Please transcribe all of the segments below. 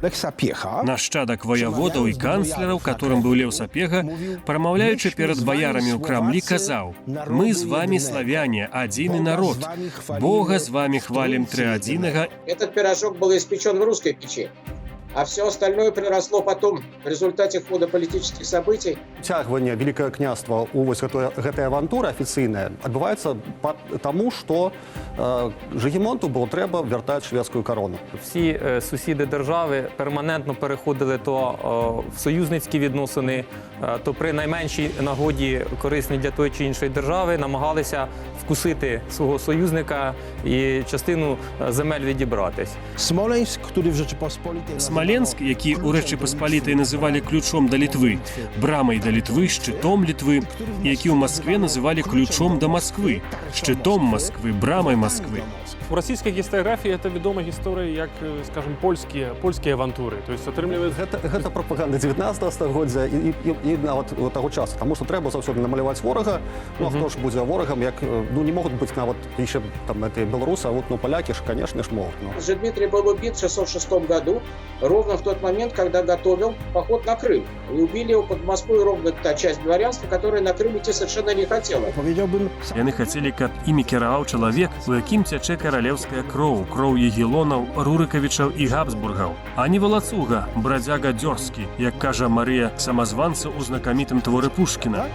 Lech Sapieha, Нашчадак ваяводаў і канцлераў, которым быў Леў Сапега, прамаўляючы перад баярамі ў Крамлі, казаў: «Мы з вами, славяне, адзіны народ. Бога з вами хвалім трыадзінага». Этот пирожок был испечен в русской печи, а все остальное приросло потом в результате хода политических событий. Уцягванне Вялікага Княства у вось гэтая авантура афіцыйная адбываецца таму, што Жыгімонту было трэба вяртаць шведскую карону. Всі сусіди держави перманентно переходили то в союзницькі відносини, то при найменшій нагоді, корисній для тої чи іншої держави, намагалися вкусити свого союзника і частину земель відібратись. Smoleńsk, który w Rzeczypospolitej Смаленск, які ў Рэчы Паспалітай называлі ключом да Літвы, брамай да Літвы, шчытом Літвы, і які ў Маскве называлі ключом да Масквы, шчытом Масквы, брамай Масквы. У расійскай гістарыяграфіі это вядома гісторыя як, скажем, польскія авантуры. То есть атрымліваецца Гэта прапаганда 19 стагоддзя і нават таго часу, таму што трэба заўсёды намаляваць ворага. Ну а хто ж будзе ворагам, як ну не могуць быць нават яшчэ там гэтыя беларусы, а вот ну палякі ж, конечно ж, могуць, ну. Дмитрий был убит в 606 году, ровно в тот момент, когда готовил поход на Крым. И убили его под Москвой ровно та часть дворянства, которая на Крым идти совершенно не хотела. Powiedziałbym, Яны хацелі, каб імі кіраваў чалавек, у якім цячэ каралеўская кроў, кроў Егелонаў, Рурыкавічаў і Габсбургаў, а не валацуга, брадзяга дзёрзкі, як кажа Марыя Самазванца ў знакамітым творы Пушкіна.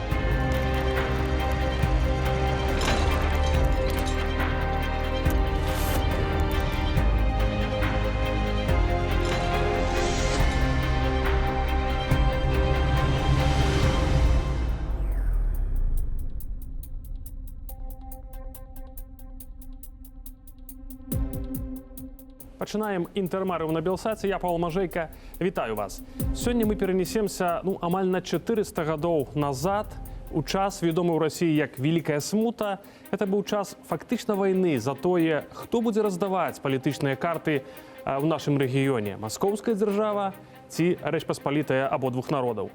Пачынаем Інтэрмарыў на Белсаце. Я Павел Мажэйка. Вітаю вас. Сёння мы перанесемся, ну, амаль на 400 гадоў назад, у час, вядомы ў Расіі як Вялікая смута. Это быў час фактычна вайны за тое, хто будзе раздаваць палітычныя карты ў нашым рэгіёне: Маскоўская дзяржава ці Рэч Паспалітая абодвух народаў.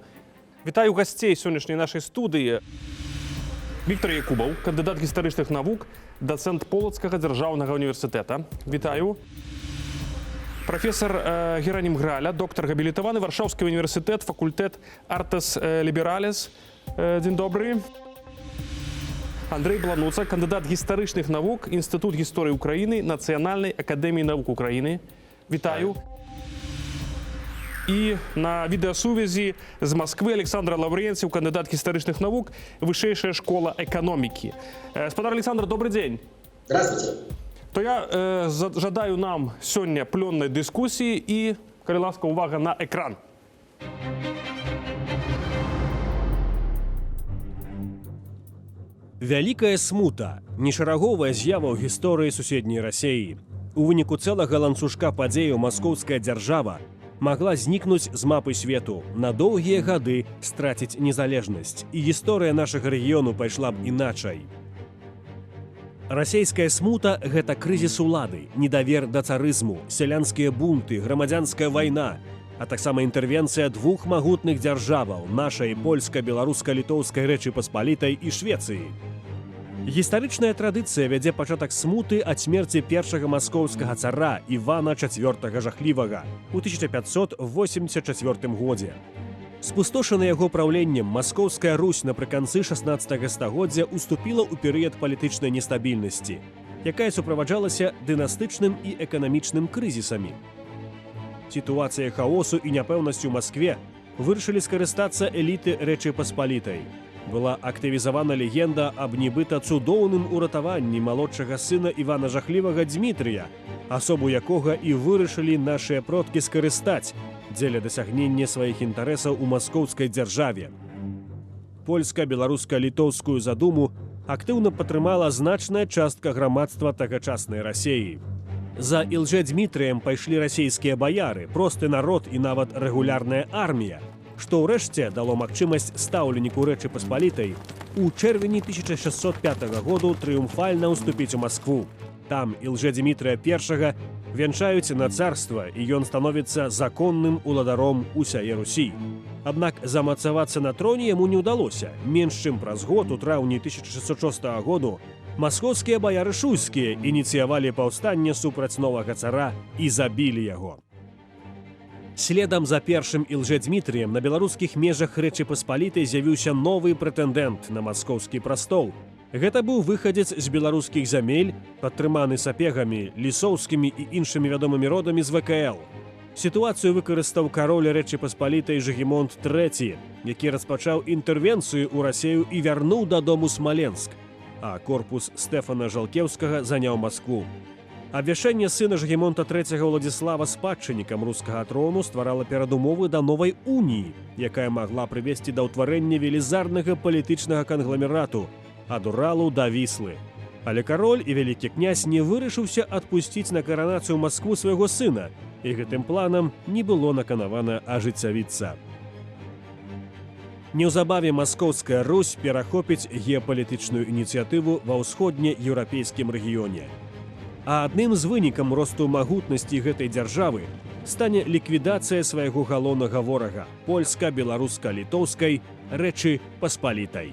Вітаю гасцей сённяшняй нашай студыі. Віктор Якубаў, кандыдат гістарычных навук, дацэнт Полацкага дзяржаўнага універсітэта. Вітаю. Прафесар Геранім Граля, доктар габілітаваны, Варшаўскі універсітэт, факультэт Artes Liberales. Дзень добры. Андрэй Блануца, кандыдат гістарычных навук, Інстытут гісторыі Украіны, Нацыянальнай акадэміі навук Украіны. Вітаю. І на відэасувязі з Масквы Александр Лавренцев, кандыдат гістарычных навук, Вышэйшая школа эканомікі. Спадар Александр, добры дзень. Здравствуйте. То я жадаю нам сёння плённай дыскусіі і, калі ласка, увага на экран. Вялікая смута — нешараговая з'ява ў гісторыі суседняй Расеі. У выніку цэлага ланцужка падзеяў маскоўская дзяржава магла знікнуць з мапы свету, на доўгія гады страціць незалежнасць, і гісторыя нашага рэгіёну пайшла б іначай. Расійская смута — гэта крызіс улады, недавер да царызму, сялянскія бунты, грамадзянская вайна, а таксама інтэрвенцыя двух магутных дзяржаваў — нашай польска-беларуска-літоўскай Рэчы Паспалітай і Швецыі. Гістарычная традыцыя вядзе пачатак смуты ад смерці першага маскоўскага цара Івана IV Жахлівага ў 1584 годзе. Спустошана яго праўленнем Маскоўская Русь напрыканцы 16 стагоддзя уступіла ў перыяд палітычнай нестабільнасці, якая суправаджалася дынастычным і эканамічным крызісамі. Сітуацыя хаосу і няпэўнасці ў Маскве вырашылі скарыстацца эліты Рэчы Паспалітай. Была актывізавана легенда аб нібыта цудоўным уратаванні малодшага сына Івана Жахлівага Дмітрыя, асобу якога і вырашылі нашыя продкі скарыстаць дзеля дасягнення сваіх інтарэсаў у маскоўскай дзяржаве. Польска-беларуска-літоўскую задуму актыўна падтрымала значная частка грамадства тагачаснай Расеі. За Ілжэ-Дмітрыем пайшлі расійскія баяры, просты народ і нават рэгулярная армія, што ўрэшце дало магчымасць стаўленіку Рэчы Паспалітай у чэрвені 1605 году трыумфальна ўступіць у Маскву. Там Ілжэ-Дмітрыя I вянчаюць на царства, і ён становіцца законным уладаром усяе Русі. Аднак замацавацца на троне яму не ўдалося. Менш чым праз год, у траўні 1606 году, маскоўскія баяры шуйскія ініцыявалі паўстанне супраць новага цара і забілі яго. Следам за першым Ілжэдзмітрыем на беларускіх межах Рэчы Паспалітай з'явіўся новы прэтэндэнт на маскоўскі прастол. Гэта быў выхадзец з беларускіх зямель, падтрыманы Сапегамі, Лісоўскімі і іншымі вядомымі родамі з ВКЛ. Сітуацыю выкарыстаў кароль Рэчы Паспалітай Жыгімонт III, які распачаў інтэрвенцыю ў Расею і вярнуў дадому Смаленск, а корпус Стэфана Жалкеўскага заняў Маскву. Абвяшчэнне сына Жыгімонта III Уладзіслава спадчыннікам рускага трону стварала перадумовы да новай уніі, якая магла прывесці да ўтварэння велізарнага палітычнага кангламерату ад Уралу да Віслы. Але кароль і вялікі князь не вырашыўся адпусціць на каранацыю Маскву свайго сына, і гэтым планам не было наканавана ажыццявіцца. Неўзабаве Маскоўская Русь перахопіць геапалітычную ініцыятыву ва ўсходнееўрапейскім рэгіёне. А адным з вынікам росту магутнасці гэтай дзяржавы стане ліквідацыя свайго галоўнага ворага польска-беларуска-літоўскай Рэчы Паспалітай.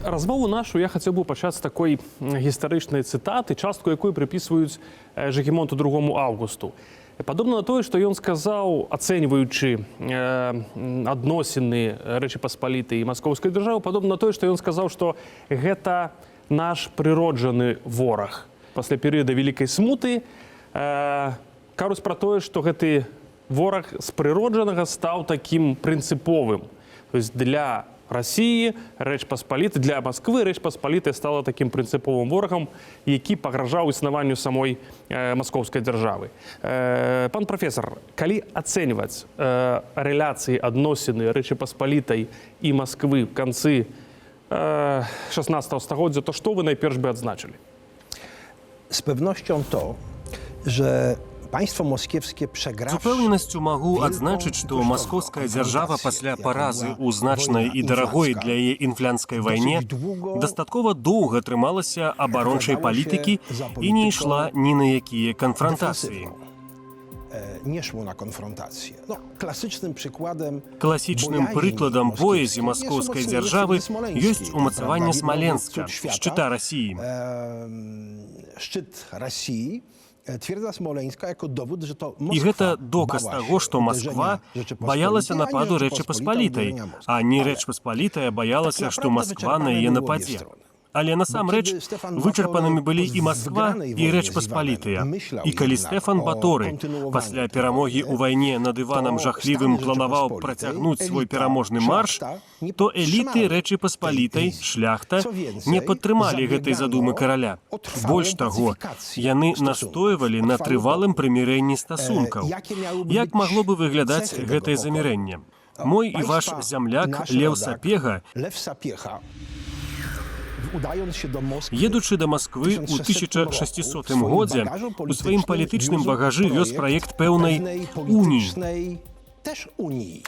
Размову нашу я хацеў бы пачаць з такой гістарычнай цытаты, частку якой прыпісваюць Жыгімонту другому Аўгусту. Падобна на тое, што ён сказаў, ацэньваючы адносіны Рэчы Паспалітай і Маскоўскай дзяржавы, падобна на тое, што ён сказаў, што гэта наш прыроджаны вораг. Пасля перыяда Вялікай смуты кажуць пра тое, што гэты вораг з прыроджанага стаў такім прынцыповым. То есть для Расіі Рэч Паспалітай, для Масквы Рэч Паспалітая стала такім прынцыповым ворагам, які пагражаў існаванню самой маскоўскай дзяржавы. Пан прафесар, калі ацэньваць рэляцыі, адносіны Рэчы Паспалітай і Масквы в канцы 16 стагоддзя, то што вы найперш бы адзначылі? Z pewnością to, że państwo moskiewskie З przegrawszy упэўненасцю магу адзначыць, што маскоўская дзяржава пасля паразы ў значнай і дарагой для яе інфлянскай вайне дастаткова доўга трымалася абарончай палітыкі і не ішла ні на якія канфрантацыі. defensywną, nie szło na konfrontację. No, klasycznym przykładem Класічным bojaźni прыкладам боязі moskiewskiej маскоўскай jest umocnienie дзяржавы twierdzy smoleńskiej, ёсць to умацаванне prawda, widnowy Смаленска, cud świata, шчыта Расіі. Szczyt Rosji, twierdza smoleńska jako dowód, że to І Moskwa гэта доказ bała таго, się што Масква uderzenia Rzeczypospolitej, баялася a nie нападу Рэчы Rzeczypospolita Паспалітай, uderzenia Moskwy. а не Ale Рэч Паспалітая баялася, tak што naprawdę Масква на wyczerpane яе były obie нападзе. strony. Але Bo насамрэч kiedy Stefan вычарпанымі Batory былі po і Масква, wygranej і wojnie Рэч z Iwanem Паспалітая. myślał І калі jednak Стэфан o Баторы kontynuowaniu пасля tej перамогі wojny, ў вайне над Іванам to Жахлівым Stany планаваў Rzeczypospolitej, працягнуць свой elita, пераможны марш, szlachta nie то эліты podtrzymały Рэчы tej Паспалітай, wizji. шляхта Co więcej, не падтрымалі гэтай задумы zabiegano караля. o trwałą Больш таго, pacyfikację яны stosunków, настойвалі o на trwały трывалым pokój. прымірэнні стасункаў. Jakie miałyby Як być магло бы выглядаць cechy tego гэтае pokoju? замірэнне? Мой і ваш Państwa, зямляк nasz Леў rodak Сапега, Lew Sapieha, udając się do Moskwy, едучы да Масквы ў 1600 roku, 1600 w swoim годзе, bagażu у сваім politycznym палітычным wiózł багажы вёз праект пэўнай pewnej уніі. politycznej też Unii.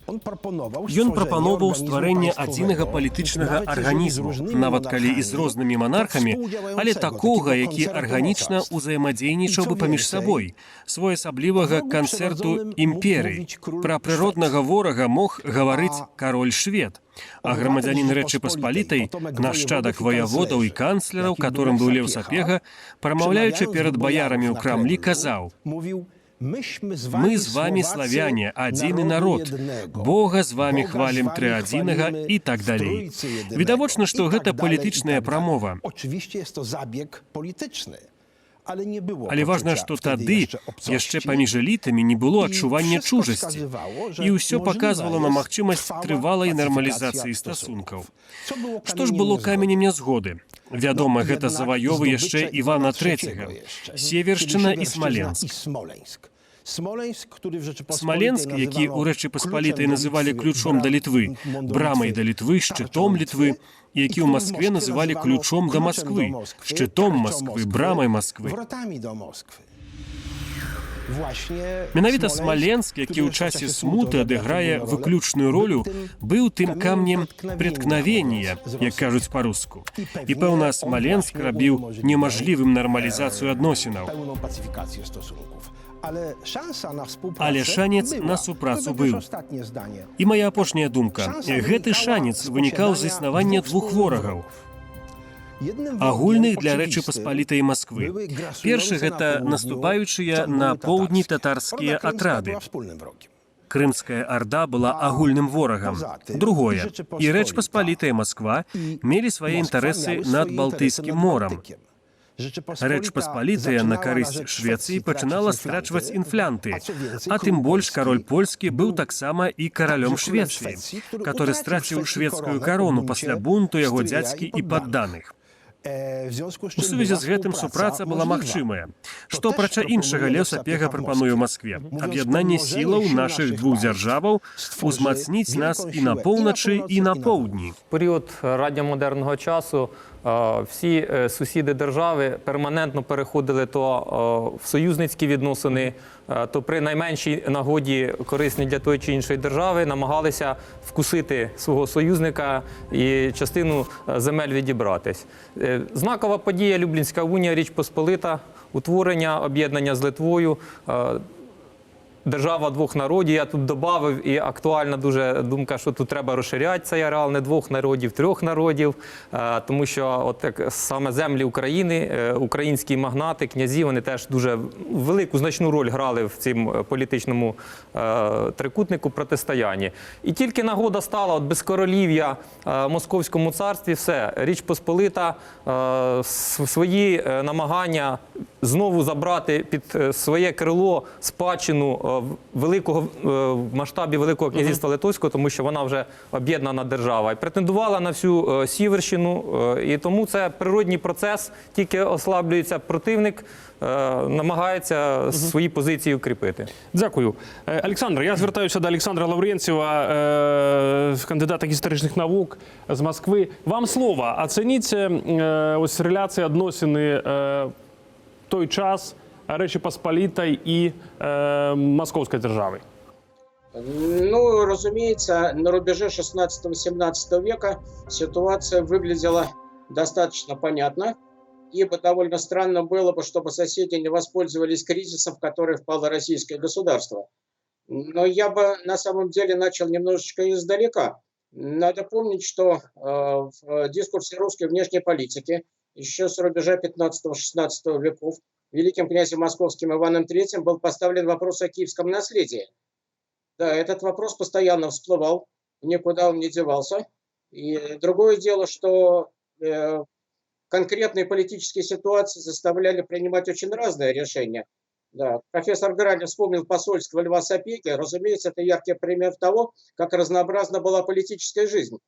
On proponował Ён stworzenie прапановаў organizmu стварэнне адзінага państwowego, палітычнага nawet jeżeli z арганізму, różnymi нават калі і з monarchami, рознымі to манархамі, але współdziałającego, такога, takiego які koncertu арганічна mocarstw. ўзаемадзейнічаў I бы co паміж więcej, сабой, своеасаблівага wrogu канцэрту przyrodzonym mógł імперый. mówić król Пра прыроднага ворага мог гаварыць A кароль швед, а obywatel грамадзянін Рэчы Rzeczypospolitej, Паспалітай, potomek нашчадак wojewodów ваяводаў i і канцлераў, jakim był которым Lew быў Леў Sapieha, Сапега, прамаўляючы przemawiając перад do баярамі ў bojarów na Крамлі, Kremlu, казаў: mówił: Myśmy z wami, Мы з вами Słowacy, славяне, адзіны narodu народ. jednego. Бога з вами Boga z хвалім wami трыадзінага chwalimy і так w далей. Trójcy jedynego. Відавочна, што I tak гэта dalej, i палітычная tak dalej. прамова. Oczywiście jest to zabieg polityczny, ale nie było Але важна, poczucia што wtedy тады jeszcze obcości. яшчэ паміж элітамі не было I адчування wszystko чужасці. wskazywało, że І ўсё możliwa паказвала на jest магчымасць trwała трывалай pacyfikacja нармалізацыі стасункаў. Co było Што ж kamieniem было niezgody? каменем нязгоды? Вядома, No, гэта jednak заваёвы яшчэ zdobycze Івана Iwana III III, jeszcze, Севершчына czyli і Siewierszczyzna Смаленск. i Smoleńsk. Smoleńsk, który w Rzeczypospolitej Смаленск, які nazywano ў Рэчы Паспалітай kluczem do называлі Litwy, ключом да Літвы, bramą do брамай Litwy, да Літвы, tarczą шчытом Літвы, і які ў który w Маскве называлі nazywano ключом да kluczem Масквы, do Moskwy, шчытом tarczą Масквы, брамай Масквы. Wrotami do Moskwy. Właśnie Менавіта Смаленск, які który ў jeszcze w часе czasie смуты odegrał адыграе szczególną rolę, выключную był ролю, tym быў тым камнем преткновения, преткновения, mówiąc z як кажуць rosyjska. па-руску. I І pewnie пэўна, on Смаленск właśnie рабіў uniemożliwiał, немажлівым нармалізацыю адносінаў. Pełną pacyfikację stosunków. Ale szansa na współpracę Але шанец była. на супрацу To będzie быў. już ostatnie zdanie. І моя апошняя думка. Szansa Гэты wynikała шанец z вынікаў з posiadania існавання dwóch двух wspólnych ворагаў. wrogów. Агульных для Рэчы Паспалітай і Масквы. Першы — гэта наступаючыя на поўдні татарскія атрады. Крымская арда была агульным ворагам. Другое: і Рэч Паспалітая, Масква мелі свае інтарэсы над Балтыйскім морам. Рэч Паспалітая на карысць Швецыі пачынала страчваць Інфлянты, а тым больш кароль польскі быў таксама і каралём Швецыі, который страціў шведскую карону пасля бунту яго дзядзькі і падданых. У сувязі з гэтым супраца была магчымая. Што, апрача іншага, Леў Сапега прапануе Маскве? Аб'яднанне сілаў нашых двух дзяржаваў узмацніць нас і на поўначы, і на поўдні. В період радіомодерного часу всі сусіди держави перманентно переходили то в союзницькі відносини, то при найменшій нагоді, корисні для тої чи іншої держави, намагалися вкусити свого союзника і частину земель відібратись. Знакова подія — Люблінська унія, Річ Посполита, утворення, об'єднання з Литвою. Держава двох народів. Я тут додав, і актуальна дуже думка, що тут треба розширяти цей ареал не двох народів, трьох народів, тому що от як саме землі України, українські магнати, князі, вони теж дуже велику значну роль грали в цьому політичному трикутнику протистоянні. І тільки нагода стала, от безкоролів'я Московському царстві, все, Річ Посполита свої намагання знову забрати під своє крило спадщину великого в масштабі Великого князівства Литовського, тому що вона вже об'єднана держава, і претендувала на всю Сіверщину. І тому це природній процес, тільки ослаблюється противник, намагається свої позиції укріпити. Дзякую. Аляксандр, я звяртаюся да Аляксандра Лаўрэнцева, кандыдата гістарычных навук з Масквы. Вам слова. Ацаніце вось рэляцыі, адносіны той час Рэчы Паспалітай і Маскоўскай дзяржавы. Ну, разумеется, на рубеже 16-17 века ситуация выглядела достаточно понятно, ибо довольно странно было бы, чтобы соседи не воспользовались кризисом, в который впало российское государство. Но я бы на самом деле начал немножечко издалека. Надо помнить, что в дискурсе русской внешней политики еще с рубежа 15-16 веков великим князем московским Иваном III был поставлен вопрос о киевском наследии. Да, этот вопрос постоянно всплывал, никуда он не девался. И другое дело, что конкретные политические ситуации заставляли принимать очень разные решения. Да. Профессор Граль вспомнил посольство Льва Сапеги. Разумеется, это яркий пример того, как разнообразна была политическая жизнь.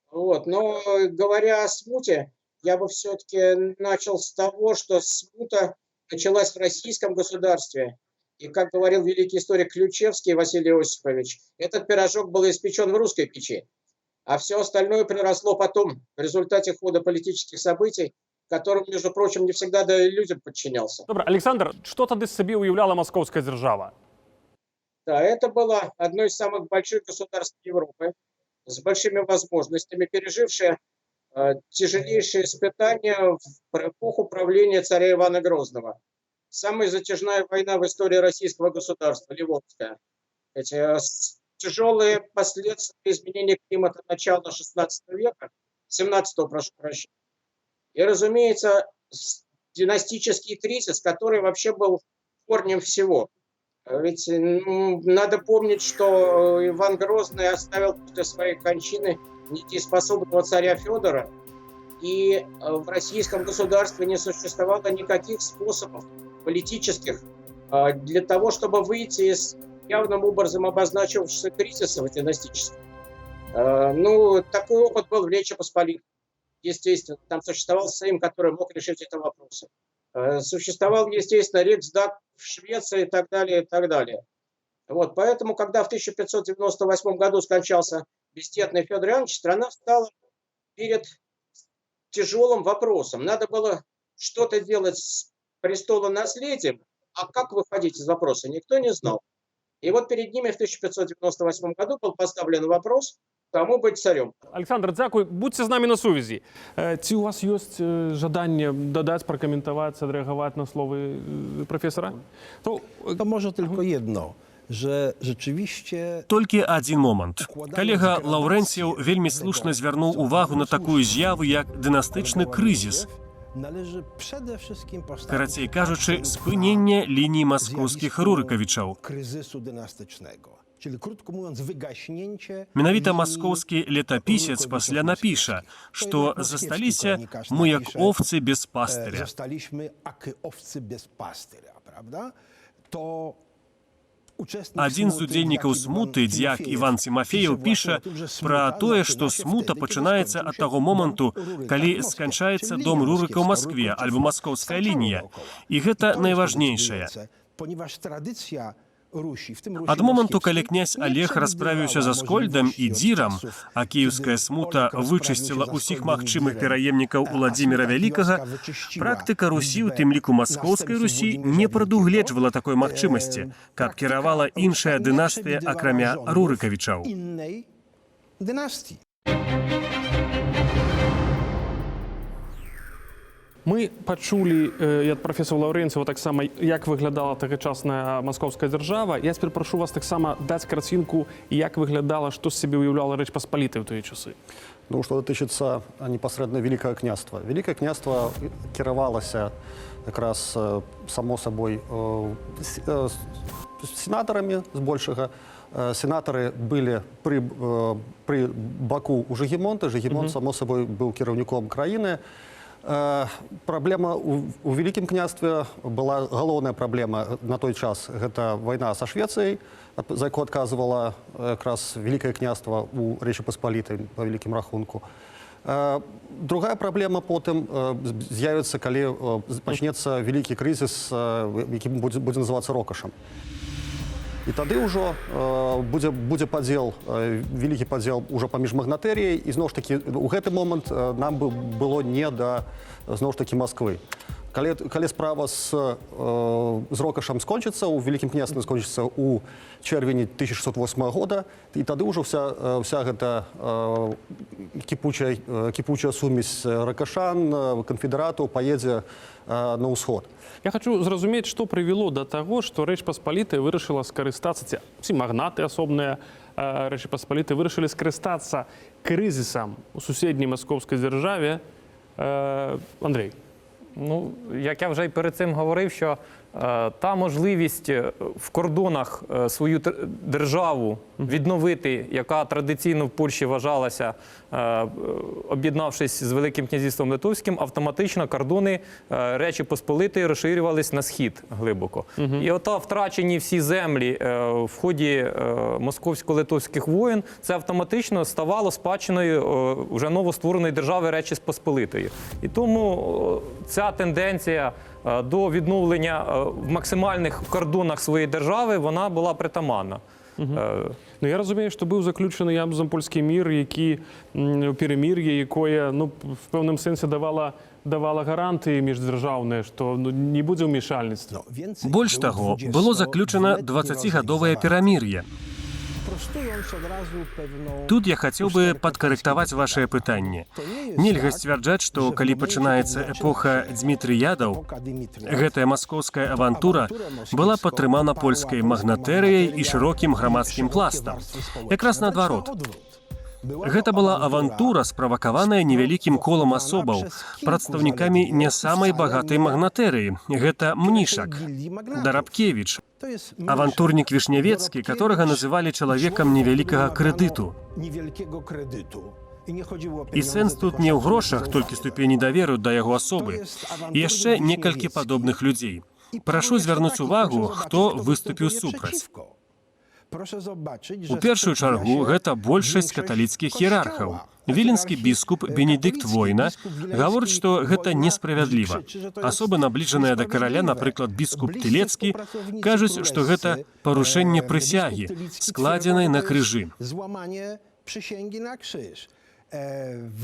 Вот. Но говоря о смуте, я бы все-таки начал с того, что смута началась в российском государстве. И, как говорил великий историк Ключевский Василий Осипович, этот пирожок был испечен в русской печи, а все остальное приросло потом в результате хода политических событий, которым, между прочим, не всегда да и людям подчинялся. Добра, Аляксандр, што тады сабе ўяўляла Маскоўская дзяржава? Да, это было одно из самых больших государств Европы с большими возможностями, пережившее тяжелейшие испытания в эпоху правления царя Ивана Грозного. Самая затяжная война в истории российского государства, Ливонская. Эти тяжелые последствия изменения климата начала 16 века, 17, прошу прощения. И, разумеется, династический кризис, который вообще был корнем всего. Ведь, ну, надо помнить, что Иван Грозный оставил после своей кончины недееспособного царя Федора, и в российском государстве не существовало никаких способов политических для того, чтобы выйти из явным образом обозначившегося кризиса династического. Ну, такой опыт был в Речи Посполитой. Естественно, там существовал Сейм, который мог решить эти вопросы. Существовал, естественно, Риксдаг в Швеции и так далее, и так далее. Вот, поэтому, когда в 1598 году скончался бездетный Федор Иванович, страна встала перед тяжелым вопросом. Надо было что-то делать с престолонаследием, а как выходить из вопроса, никто не знал. И вот перед ними в 1598 году был поставлен вопрос, кому быть царем. Аляксандр, дзякуй. Будзьце з намі на сувязі. Ці у вас ёсць жаданне дадаць, пракаментаваць, адрэагаваць на словы прафесара? То To może tylko jedno. Że rzeczywiście Толькі адзін момант. Калега Лаўрэнцеў вельмі слушна звярнуў увагу на такую з'яву, як дынастычны крызіс. Należy przede wszystkim postawić Карацей кажучы, спыненне лініі маскоўскіх Рурыкавічаў. Kryzysu dynastycznego. Czyli krótko mówiąc, wygaśnięcie Менавіта linii маскоўскі летапісец пасля напіша, што засталіся мы як овцы без пастыря. Zostaliśmy aky owcy bez pastyra, prawda? To uczestnik Адзін з smuty, удзельнікаў дьяк смуты, Иван дзяк Тимофеев, Іван Цімафееў, піше піша właśnie o tym, że пра smuta тое, што zaczyna się смута wtedy, kiedy пачынаецца ад skończył się таго dom моманту, Ruryka калі w Moskwie, сканчаецца czyli дом linia Рурыка ў moskiewska, Маскве Rurykowiców альбо маскоўская starczało лінія. dookoła. І I гэта to jest найважнейшае. decydujące, ponieważ tradycja Rusi, w tym Rusi Ад моманту, калі moskiewskiej, князь nie Олег расправіўся przewidywała з Аскольдам і możliwości od Дзірам, czasów, а кіеўская kiedy смута Олег rozprawił się вычысціла z ўсіх Askoldem i магчымых Direm, пераемнікаў a Уладзіміра smuta Вялікага, kijowska wyczyściła практыка Русі, у liczbę тым ліку маскоўскай następców Русі, Włodzimierza не Wielkiego. прадугледжвала такой магчымасці, каб Praktyka кіравала ruska іншая nie дынастыя przewidywała акрамя rządów Рурыкавічаў. Innej dynastii. Мы пачулі і ад прафесора Лаўрэнцева таксама, як выглядала тагачасная маскоўская дзяржава. Я цяпер прашу вас таксама даць карцінку, як выглядала, што з сябе ўяўляла Рэч Паспалітая ў тыя часы. Ну, што датычыцца непасрэдна Вялікага Княства. Вялікае Княства кіравалася якраз, само сабой, сенатарамі збольшага. Сенатары былі пры баку у Жыгімонта. Жыгімонт, само сабой, быў кіраўніком краіны. Праблема у Вялікім Княстве была, галоўная праблема на той час — гэта вайна са Швецыяй, за якую адказвала якраз Вялікае Княства у Рэчы Паспалітай па вялікім рахунку. Другая праблема потым з'явіцца, калі пачнецца вялікі крызіс, які будзе называцца рокашам. І тады ўжо будзе падзел, вялікі падзел ужо паміж магнатэрыяй, і зноў ж такі у гэты момант нам бы было не да, зноў ж такі, Масквы. Калі справа з рокашам скончыцца, у Вялікім Княстве скончыцца ў чэрвені 1608 года, і тады ўжо вся гэта кіпучая сумесь ракашан, канфедэратаў паедзе на ўсход. Я хочу зразумець, што прывяло да таго, што Рэч Паспалітая вырашыла скарыстацца, ці магнаты асобныя Рэчы Паспалітай вырашылі скарыстацца крызісам у суседняй маскоўскай дзяржаве. Андрей. Ну, як я вже й перед цим говорив, що та можливість в кордонах свою державу відновити, яка традиційно в Польщі вважалася, об'єднавшись з Великим князівством Литовським, автоматично кордони Речі Посполитої розширювались на схід глибоко. І ота втрачені всі землі в ході московсько-литовських воєн, це автоматично ставало спадщиною вже новоствореної держави Речі Посполитої. І тому ця тенденція до відновлення в максимальних кордонах своєї держави, вона була притаманна. Ну, я разумею, што быў заключаны Ямзам-польскі мір, які перамір'е, якое, ну, в пэўным сэнсе давала гарантыі міждзяржаўныя, што, ну, не будзе ўмешальніцтва. No, więcej, Больш był таго, было заключана 22-letni 20гадовае rozejm перамір'е. Prostując od razu pewną Тут я хацеў бы usterkę падкарэктаваць polskiego вашае prawa. пытанне. To nie jest Нельга tak, сцвярджаць, што że w калі momencie, пачынаецца kiedy эпоха zaczyna się Дзмітрыядаў, epoka Dymitriad, гэтая маскоўская авантура awanturę была moskiewską падтрымана poparła польскай polska магнатэрыяй і magnatэрія шырокім i грамадскім szerokie пластам. warstwy społeczne. Якраз Wręcz наадварот. na odwrót. Była Гэта to была авантура, справакаваная невялікім колам асобаў, przez kilku прадстаўнікамі zaledwie не самай wcale багатай nie магнатэрыі. Гэта Мнішак, gildii magnatów. Дарабкевіч, To jest Mniszek, авантурнік Вішнявецкі, которага называлі чалавекам człowiek, невялікага którego крэдыту. nazywano niewielkiego kredytu. I nie chodziło o І pieniądze, сэнс тут tylko не ў szacunek i грошах, zaufanie толькі do ступені даверу да яго To асобы. jest І awanturnik яшчэ некалькі Wiśniewiecki. падобных людзей. I paru Прашу jeszcze звярнуць takich. увагу, Proszę zobaczyć, хто kto выступіў występuje супраць. przeciwko. Proszę zobaczyć, У że першую sprzeciwia чаргу się гэта большасць większość каталіцкіх Kościoła. іерархаў. Віленскі Hierarchii, біскуп Бенедыкт katolicki Война biskup wileński гаворыць, што гэта Wojna несправядліва. krzyczy, że to jest Асобы, набліжаныя да караля, niesprawiedliwe. напрыклад, біскуп Bliscy Тылецкі, współpracownicy кажуць, што гэта królewscy, парушэнне biskup прысягі, Tylicki складзенай twierdzi, на że to jest крыжы. Złamanie przysięgi na krzyż.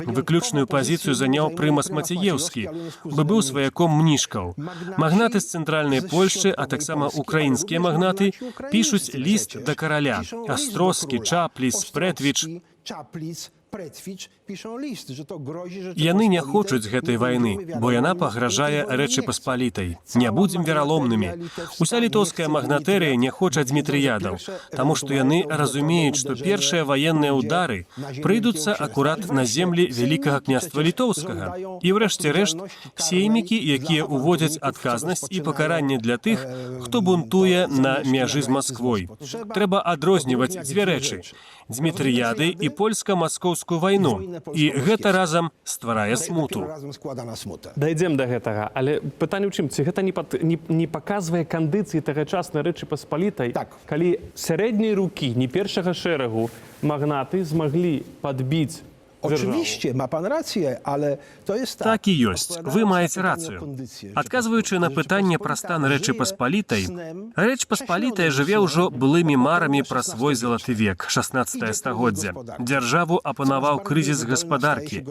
Выключную пазіцыю заняў прымас Маціеўскі, бо быў сваяком Мнішкаў. Магнаты з цэнтральнай Польшчы, а таксама украінскія магнаты пішуць ліст да караля. Астроскі, Чапліц, Прэтвіч. Czaplic, Pretwicz piszą list, że to grozi Яны не Rzeczypospolitej. хочуць гэтай Nie вайны, będziemy бо яна wiarołomni, пагражае tej wojny Рэчы nie chce. Паспалітай. Не Cała будзем вераломнымі. magnateria Уся litewska літоўская nie chce магнатэрыя не хоча Widzą, że Дмітрыядаў, pierwsze таму што яны ewentualne разумеюць, што uderzenie першыя военныя pójdzie ўдары na ziemię прыйдуцца Wielkiego акурат Księstwa. на I землі wreszcie Вялікага sejmiki княства przecież Літоўскага. żądają І ўрэшце рэшт odpowiedzialności karnej сеймікі, якія dla уводзяць awanturników, którzy адказнасць і rozpoczynają, пакаранне для тых, хто to бунтуе на zamieszki na мяжы з granicy z Масквой. Moskwą. Trzeba Трэба адрозніваць odróżniać дзве dwie рэчы: rzeczy. Дмітрыяды і польска-маскоўскую вайну. І гэта разам стварае To смуту. dopiero razem składa na smutę. Дайдзем да гэтага, але пытанне ў чым, ці гэта не паказвае кандыцыі тагачаснай Рэчы Паспалітай, Так. калі сярэдняй рукі, не першага шэрагу магнаты змаглі падбіць дзяржаву? Oczywiście, ma pan rację, ale to jest tak. Так і ёсць. Вы Odpowiadając na маеце pytanie o рацыю. kondycję Адказваючы на Rzeczypospolitej, пытанне пра стан Rzeczypospolita Рэчы żyje Паспалітай, snem, Рэч Паспалітая жыве ўжо былымі марамі пра свой залаты век, 16 стагоддзя. Дзяржаву апанаваў крызіс гаспадаркі.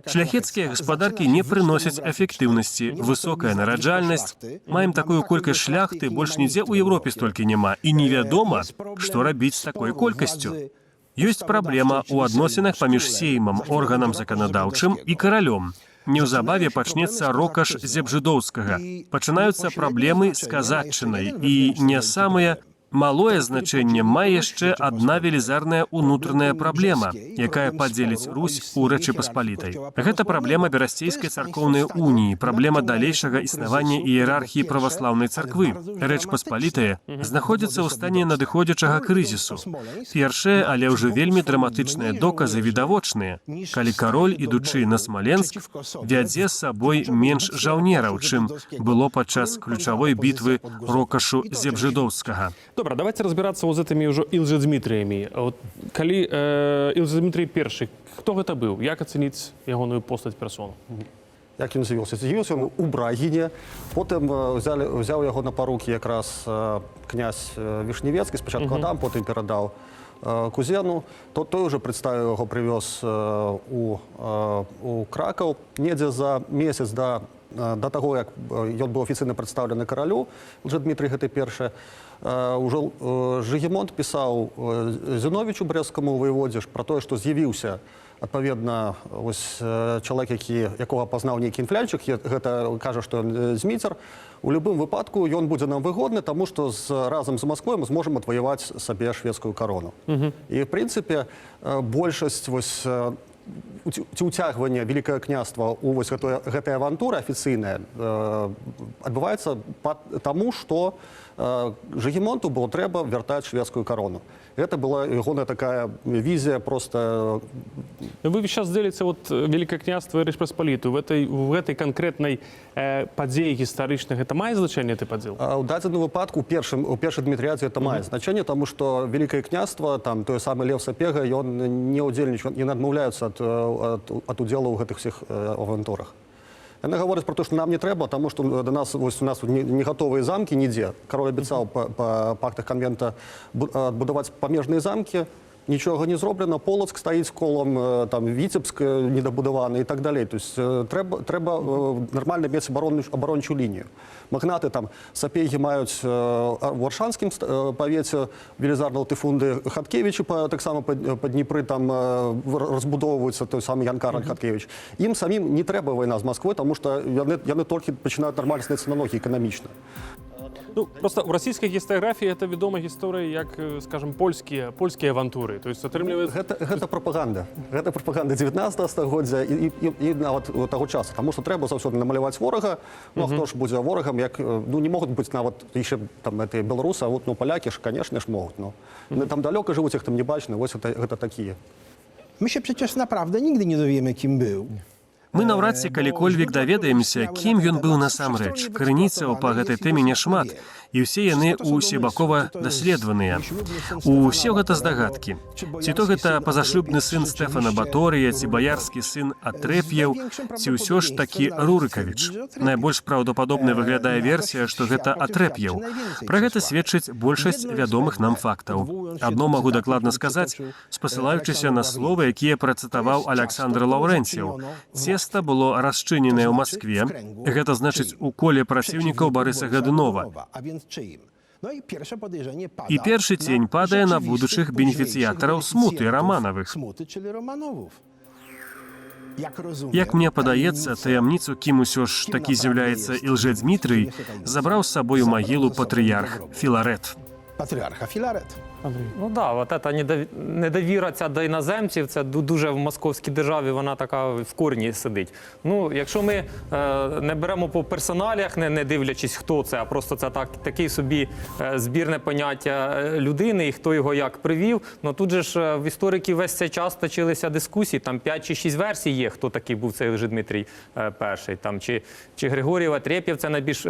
Шляхецкія гаспадаркі не прыносяць эфектыўнасці, высокая нараджальнасць. Маем такую колькасць шляхты, больш нідзе ў Еўропе столькі няма, і невядома, што рабіць з такой колькасцю. Ёсць праблема ў адносінах паміж сеймам, органам заканадаўчым і каралём. Неўзабаве пачнецца рокаш Зебжыдоўскага. Пачынаюцца праблемы з казаччынай, і не самыя малое значэнне мае яшчэ адна велізарная ўнутраная праблема, якая падзеліць Русь у Рэчы Паспалітай. Гэта праблема Берасцейскай царкоўнай уніі, праблема далейшага існавання іерархіі праваслаўнай царквы. Рэч Паспалітая знаходзіцца ў стане надыходзячага крызісу. Першыя, але ўжо вельмі драматычныя доказы відавочныя. Калі кароль, ідучы на Смаленск, вядзе з сабой менш жаўнераў, чым было падчас ключавой бітвы рокашу Зебжыдоўскага. Добра, давайте разбірацца вот з гэтымі ўжо ілжэдзмітрыямі. От, калі Ілжэдзмітрый першы, хто гэта быў? Як ацэніць ягоную постаць, персону? Як ён з'явіўся? З'явіўся ён у Брагіне, потым узяў яго на парукі якраз князь Вішневецкі, спачатку Адам, потым перадаў кузену, то той уже прадставіў яго, прывёз у Кракаў. Недзе за месяц да таго, як ён быў афіцыйна прадстаўлены каралю, Дмітрый гэты першы, ўжо Жыгімонт пісаў Зіновічу, брэсцкаму ваяводзе ж, пра тое, што з'явіўся адпаведна ось чалавек, якога пазнаў нейкі інфлянчык, гэта кажа, што ён Зміцер. У любым выпадку ён будзе нам выгодны, таму што разам з Масквой мы зможам адваяваць сабе шведскую карону. І в прынцыпе большасць вось ці ўцягванне Вялікае княства у вось гэтая авантура афіцыйная адбываецца таму, што Жыгімонту было трэба вяртаць шведскую карону. Гэта была ягоная такая візія просто. Вы сейчас дзеліце вот Вялікае княства і Рэч Паспалітую. В этой канкрэтнай падзеі гістарычных гэта мае значэнне, ты падзел? У дадзеным выпадку у першай Дмітрыядзе это мае значэнне, таму што Вялікае княства, там той самы Лев Сапега, ён не ўдзельнічаў, яны адмаўляюцца ад удзелу ў гэтых всех авантурах. Яны гавораць про то, што нам не трэба, таму што да нас вось у нас не гатовыя замкі нідзе. Кароль абяцаў па пактах канвента адбудаваць памежныя замкі, нічога не зроблена, Полацк стаіць колам, там Віцебск недабудаваны і так далей. То есть трэба нармальна мець абарончую лінію. Магнаты там Сапегі маюць у Аршанскім павеце велізарныя латыфунды, Хаткевічы таксама па Дніпры там разбудоўваюцца, той самы Ян Кароль Хаткевіч. Ім самім не трэба вайна з Масквой, таму што яны толькі пачынаюць нармальна становіцца на ногі эканамічна. Ну, просто ў расійскай гістарыяграфіі это вядома гісторыя як, скажем, польскія авантуры. То есть атрымліваецца Гэта прапаганда. Гэта прапаганда 19 стагоддзя і нават таго часу, таму што трэба заўсёды намаляваць ворага. Ну а хто ж будзе ворагам, як ну не могуць быць нават яшчэ там гэтыя беларусы, а вот ну палякі ж, конечно ж, могуць. Ну, яны там далёка жывуць, іх там не бачна, вось гэта такія. My się przecież naprawdę nigdy nie dowiemy, kim był. Мы наўрад ці калікольвік даведаемся, кім ён быў насамрэч. Крыніцаў па гэтай тэме няшмат, і ўсе яны усебакова даследаваныя. Усе гэта здагадкі. Ці то гэта пазашлюбны сын Стэфана Баторыя, ці баярскі сын Атрэп'еў, ці ўсё ж такі Рурыкавіч. Найбольш праўдападобнай выглядае версія, што гэта Атрэп'еў. Пра гэта сведчыць большасць вядомых нам фактаў. Адно магу дакладна сказаць, спасылаючыся на словы, якія працытаваў Аляксандр Лаўрэнцеў. Цеста было расчыненае ў Маскве, гэта значыць, у коле праціўнікаў Барыса Гадунова. I І першы цень падае на будучых бенефіцыятараў смуты, Раманавых. Smuty, czyli Romanowów. Як мне падаецца, таямніцу, кім усё ж такі з'яўляецца Ілжэ-Дзмітрый, забраў з сабой у магілу патрыярх Філарэт. Patriarcha Filaret. Андрій. Ну да, от ця недовіра ця до іноземців, це дуже в московській державі, вона така в корні сидить. Ну, якщо ми не беремо по персоналіях, не дивлячись, хто це, а просто це такий собі збірне поняття людини і хто його як привів. Ну тут же ж в істориків весь цей час точилися дискусії, там 5 чи 6 версій є, хто такий був цей Лжедмитрій перший. Там, чи Григорій Отреп'єв, це найбільш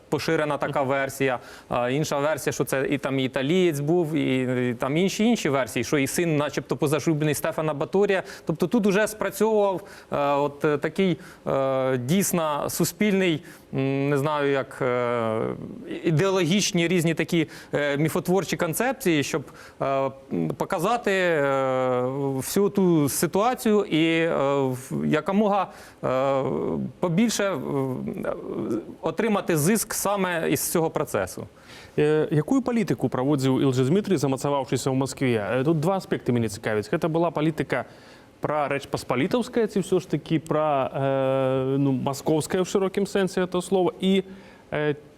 поширена така версія. А інша версія, що це і там і італієць був, і там інші версії, що і син, начебто, позашлюблений Стефана Баторія. Тобто тут уже спрацьовував от такий дійсно суспільний, не знаю, як ідеологічні різні такі міфотворчі концепції, щоб показати всю ту ситуацію і якомога побільше отримати зиск саме із цього процесу. Якую палітыку праводзіў Ілжэ-Дзмітрый, замацаваўшыся ў Маскве? Тут два аспекты мяне цікавяць. Гэта была палітыка пра рэчпаспалітаўская ці ўсё ж такі пра ну, маскоўская ў шырокім сэнсе этого слова? І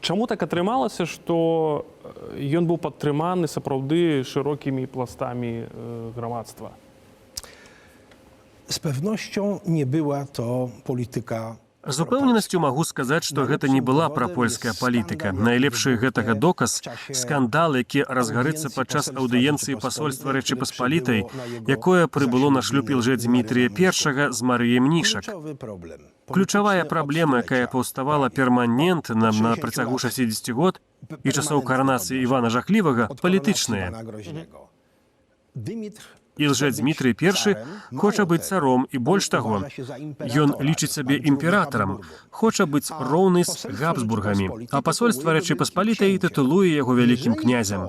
чаму так атрымалася, што ён быў падтрыманы сапраўды шырокімі пластамі грамадства? Z pewnością nie była to polityka. З упэўненасцю магу сказаць, што гэта не была прапольская палітыка. Найлепшы гэтага доказ — скандал, які разгарыцца падчас аўдыенцыі пасольства Рэчы Паспалітай, якое прыбыло на шлюб Ілжэ-Дзмітрыя I з Марыяй Мнішак. Kluczowy problem. Ключавая праблема, якая паўставала перманентна на працягу 60 год і часоў каранацыі Івана Жахлівага, палітычная. Ілжэ-Дзмітрый I хоча быць царом і больш таго, ён лічыць сябе імператарам, хоча быць роўны з Габсбургамі, а пасольства Рэчы Паспалітай тытулуе яго вялікім князем.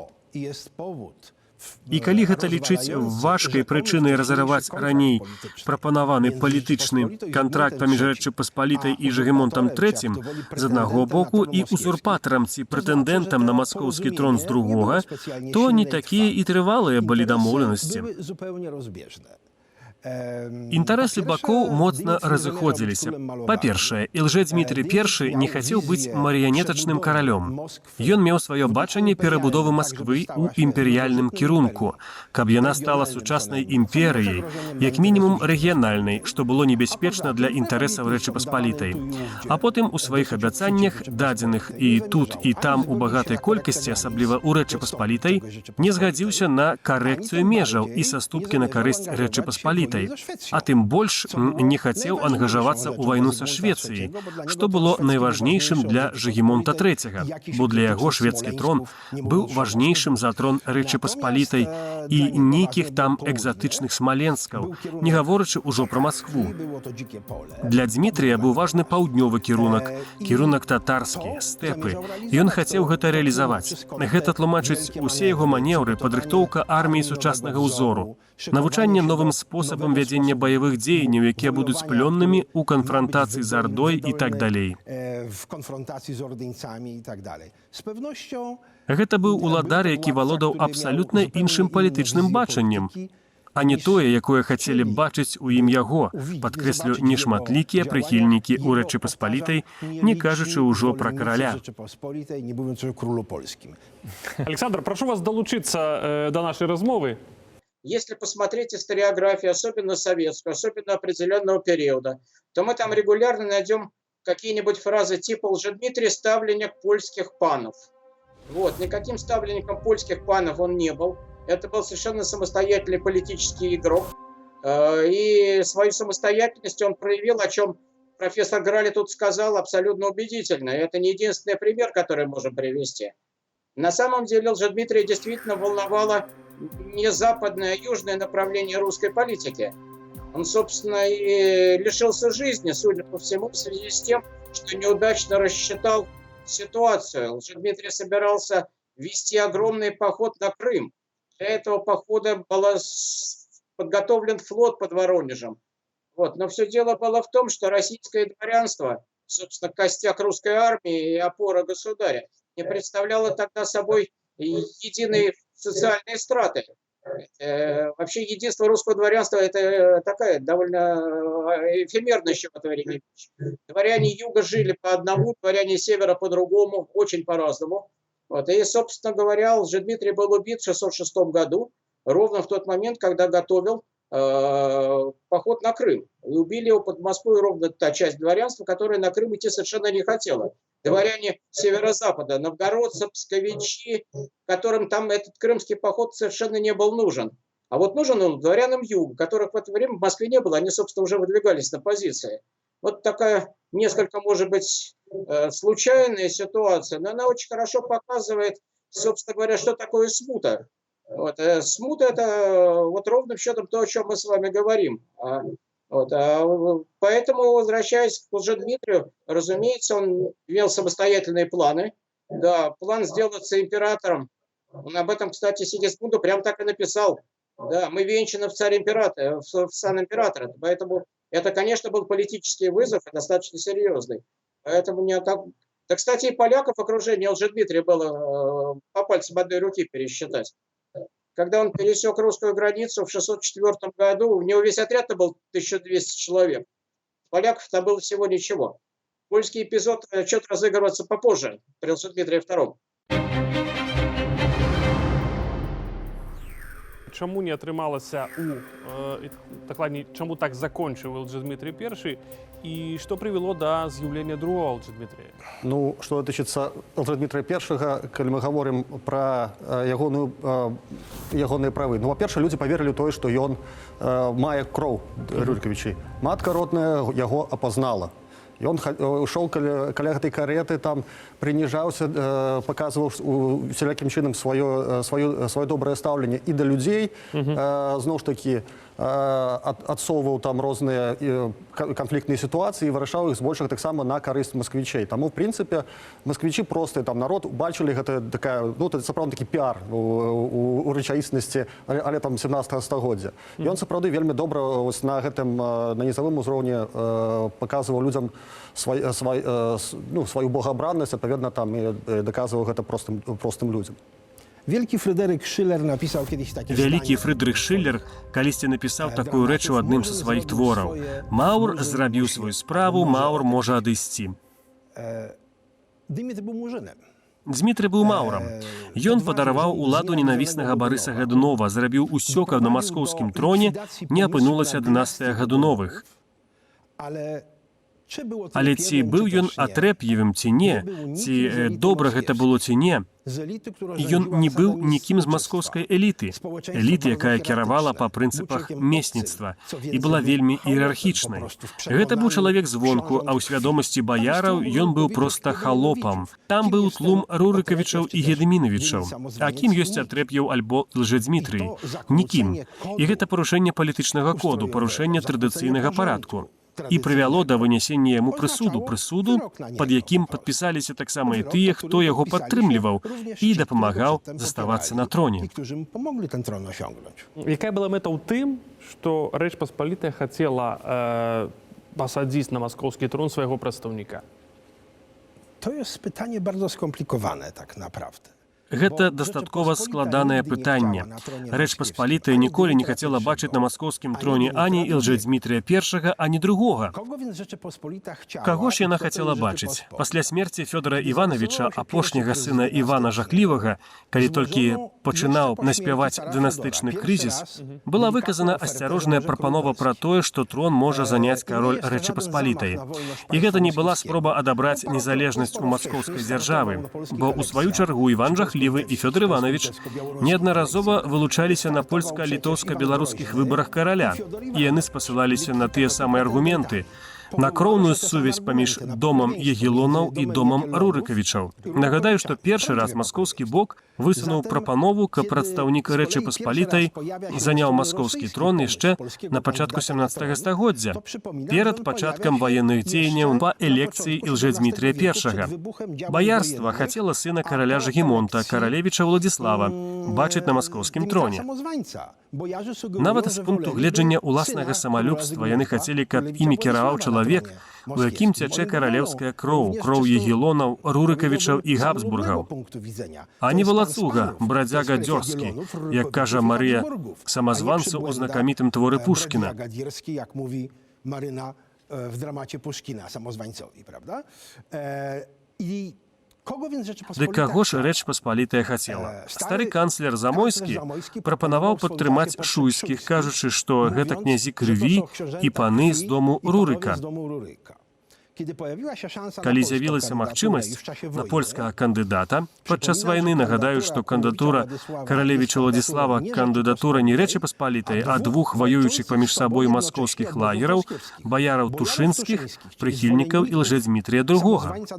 І калі гэта лічыць важкай прычынай разарваць раней прапанаваны палітычны кантракт паміж Рэчы Паспалітай і Жыгімонтам III з аднаго боку і узурпатарам ці прэтэндэнтам на маскоўскі трон з другога, то не такія і трывалыя былі дамоўленасці. Były zupełnie rozbieżne. Інтарэсы бакоў моцна разыходзіліся. Па-першае, Ілжэ-Дзмітрый I не хацеў быць марыянетачным каралём. Ён меў сваё бачанне перабудовы Масквы ў імперыяльным кірунку, каб яна стала сучаснай імперыяй, як мінімум рэгіянальнай, што было небяспечна для інтарэсаў Рэчы Паспалітай. А потым у сваіх абяцаннях, дадзеных і тут, і там у багатай колькасці, асабліва ў Рэчы Паспалітай, не згадзіўся на карэкцыю межаў і саступкі на карысць Рэчы Паспалітай, а тым больш не хацеў ангажавацца ў вайну са Швецыяй, што было найважнейшым для Жыгімонта III, бо для яго шведскі трон быў важнейшым за трон Рэчы Паспалітай і нейкіх там экзатычных смаленскаў, не гаворачы ўжо пра Маскву. Było to dzikie pole. Для Дмітрія быў важны паўднёвы кірунак, кірунак татарскі, стэпы. Ён хацеў гэта рэалізаваць. Гэта тлумачыць усе яго манеўры, падрыхтоўка арміі сучаснага ўзору, навучанне новым спосабам вядзення баявых дзеянняў, якія будуць плённымі ў канфрантацыі з Ардой і так далей. W konfrontacji z ordyńcami i tak dalej. Z pewnością Гэта быў уладар, які валодаў абсалютна іншым палітычным бачаннем, а не тое, якое хацелі бачыць у ім яго, падкрэслю, нешматлікія прыхільнікі ў Рэчы Паспалітай, не кажучы ўжо пра караля. Rzeczypospolitej, nie mówiąc o królu polskim. Александр, прашу вас далучыцца да нашай размовы. Если посмотреть историографию, особенно советскую, особенно определенного периода, то мы там регулярно найдем какие-нибудь фразы типа «Лжедмитрий — ставленник польских панов». Вот. Никаким ставленником польских панов он не был. Это был совершенно самостоятельный политический игрок. И свою самостоятельность он проявил, о чем профессор Грали тут сказал абсолютно убедительно. Это не единственный пример, который можем привести. На самом деле Лжедмитрия действительно волновало не западное, а южное направление русской политики. Он, собственно, и лишился жизни, судя по всему, в связи с тем, что неудачно рассчитал ситуацию. Лжедмитрий собирался вести огромный поход на Крым. Для этого похода был подготовлен флот под Воронежем. Вот. Но все дело было в том, что российское дворянство, собственно, костяк русской армии и опора государя, не представляло тогда собой единой социальной страты. Вообще единство русского дворянства – это такая довольно эфемерная еще в это время вещь. Дворяне юга жили по одному, дворяне севера по другому, очень по-разному. Вот. И, собственно говоря, Лжедмитрий был убит в 606 году, ровно в тот момент, когда готовил поход на Крым. И убили его под Москвой ровно та часть дворянства, которая на Крым идти совершенно не хотела. Дворяне северо-запада, новгородцы, псковичи, которым там этот крымский поход совершенно не был нужен. А вот нужен он дворянам юга, которых в это время в Москве не было, они, собственно, уже выдвигались на позиции. Вот такая несколько, может быть, случайная ситуация, но она очень хорошо показывает, собственно говоря, что такое смута. Вот, смута – это вот ровным счетом то, о чем мы с вами говорим. Вот, поэтому, возвращаясь к Лжедмитрию, разумеется, он имел самостоятельные планы. Да, план сделаться императором. Он об этом, кстати, Сигизмунду прям так и написал. Да, мы венчаны в царь императора, в сан императора. Поэтому это, конечно, был политический вызов, и достаточно серьезный. Поэтому не так. Да, кстати, и поляков в окружении Лжедмитрия было по пальцам одной руки пересчитать. Когда он пересек русскую границу в 604 году, у него весь отряд-то был 1200 человек. Поляков там было всего ничего. Польский эпизод начнет разыгрываться попозже, при Лжедмитрии II. Чаму не атрымалася у дакладней, чаму так закончыў Лжедмітрый I і што прывяло да з'яўлення другого Лжедмітрія? Ну, што тычыцца Дмітрия I, калі мы гаворым пра ягоныя правы. Ну, па-першае, людзі паверылі ў тое, што ён мае кроў Рюркавічей. Матка родная яго апазнала. Ён ушоў каля гэтай кареты, там прыніжаўся, паказваў усялякім чынам сваё добрае стаўленне і да людзей, зноў ж такі адсоўваў там розныя канфліктныя сітуацыі і вырашаў іх збольшага таксама на карысць масквічэй. Таму, в прынцыпе, масквічы просты там народ убачылі гэта такая, ну, это сапраўдны такі піар у рэчаіснасці, але там 17 стагоддзя. Ён сапраўды вельмі добра вось на гэтым на нізавым узроўні паказваў людзям ну, сваю богоабраннасць, адпаведна там і даказваў гэта простым людзям. Wielki Fryderyk Schiller napisał kiedyś takie Вялікі zdanie. Фрыдрых Шыллер калісьці напісаў такую рэч у адным са сваіх твораў. Маўр зрабіў сваю справу, Маўр можа адысці. Dymitr był murzynem. Дзмітрый быў маўрам. Ён падарваў уладу ненавіснага Барыса Гадунова, зрабіў усё, каб на маскоўскім троне не апынулася дынастыя Гадуновых. Ale czy było Але ці Trepjewem, быў czy ён też nie? Атрэп'евым ці не, ці добра гэта было ці не, Z elity, która ён rządziła не быў zasadami нікім з społeczeństwa. маскоўскай эліты, Społeczeństwo эліты, bardzo якая кіравала па hierarchiczne, był прынцыпах człowiekiem obcym. месніцтва Co і więcej, была był вельмі chałupem po іерархічнай. prostu w Гэта быў przekonaniu чалавек звонку, а ў książąt свядомасці krwi. баяраў Tam ён быў Rurykowicz, проста Gedyminowiczów. халопам. Там Kim быў jest ten тлум Рурыкавічаў Otrepiew, і czy też Гедымінавічаў. wielki А кім ёсць samozwaniec? Атрэп'еў альбо Лжедзмітрый? I to Нікім. zakłócenie І гэта парушэнне палітычнага коду, ustrojowego, парушэнне традыцыйнага zakłócenie парадку. porządku І прывяло да вынясення яму прысуду, Oznaczało прысуду, wyrok na niego пад якім po prostu. падпісаліся таксама і Wyrok, тыя, pod хто którym яго podpisali się падтрымліваў również і ci, którzy go дапамагаў przedtem заставацца popierali на троне. I którzy mu pomogli ten tron osiągnąć. Якая была мэта ў тым, што Рэч Паспалітая хацела пасадзіць на маскоўскі трон свайго прадстаўніка? To jest pytanie bardzo skomplikowane tak naprawdę. Гэта дастаткова складанае пытанне. Рэч Паспалітая ніколі не хацела бачыць на маскоўскім троне ані Ілжэдзмітрыя I, ані другога. Kogo więc Rzeczypospolita chciała? Каго ж i яна kto tej хацела бачыць? Rzeczypospolitej? Пасля смерці Фёдора Івановича, апошняга сына Івана Жахлівага, калі толькі пачынаў наспяваць дынастычны крызіс, была выказана асцярожная прапанова пра тое, што трон можа заняць кароль Рэчы Паспалітай. І гэта не была спроба адабраць незалежнасць у маскоўскай дзяржавы, бо ў сваю чаргу Іван Жахлівы і Фёдор Іванович неаднаразова вылучаліся на польска-літоўска-беларускіх выбарах караля, і яны спасылаліся на тыя самыя аргументы, на кроўную сувязь паміж домам Ягелонаў і домам Рурыкавічаў. Нагадаю, што першы раз маскоўскі бок высунуў прапанову, каб прадстаўнік Рэчы Паспалітай заняў маскоўскі трон яшчэ на пачатку 17 стагоддзя, перад пачаткам ваенных дзеянняў па элекцыі Ілжэдзмітрыя I. Баярства хацела сына караля Жгімонта, каралевіча Уладзіслава, бачыць на маскоўскім Dymitra троне. Samozwańca. Нават з пункту гледжання ўласнага самалюбства яны хацелі, каб імі кіраваў чалавек, у якім цячэ каралеўская кроў, кроў Ягелонаў, Рурыкавічаў і Габсбургаў. А не волацуга, брадзяга дзёрзкі, як кажа Марыя Самазванцу ў знакамітым творы Пушкіна. Jak mówi Maryna w dramacie Puszkina samozwańcowi, prawda? I kogo więc Дык Rzeczypospolita каго ж Рэч Паспалітая хацела? Стары канцлер Замойскі прапанаваў падтрымаць Шуйскіх, кажучы, што гэта князі крыві і паны з дому Рурыка. Калі з'явілася магчымасць на польскага кандыдата падчас вайны, нагадаю, што кандыдатура каралевіча Уладзіслава — кандыдатура не Рэчы Паспалітай, а двух ваюючых паміж сабой маскоўскіх лагераў, баяраў Тушынскіх, прыхільнікаў Ілжэдзмітрыя II.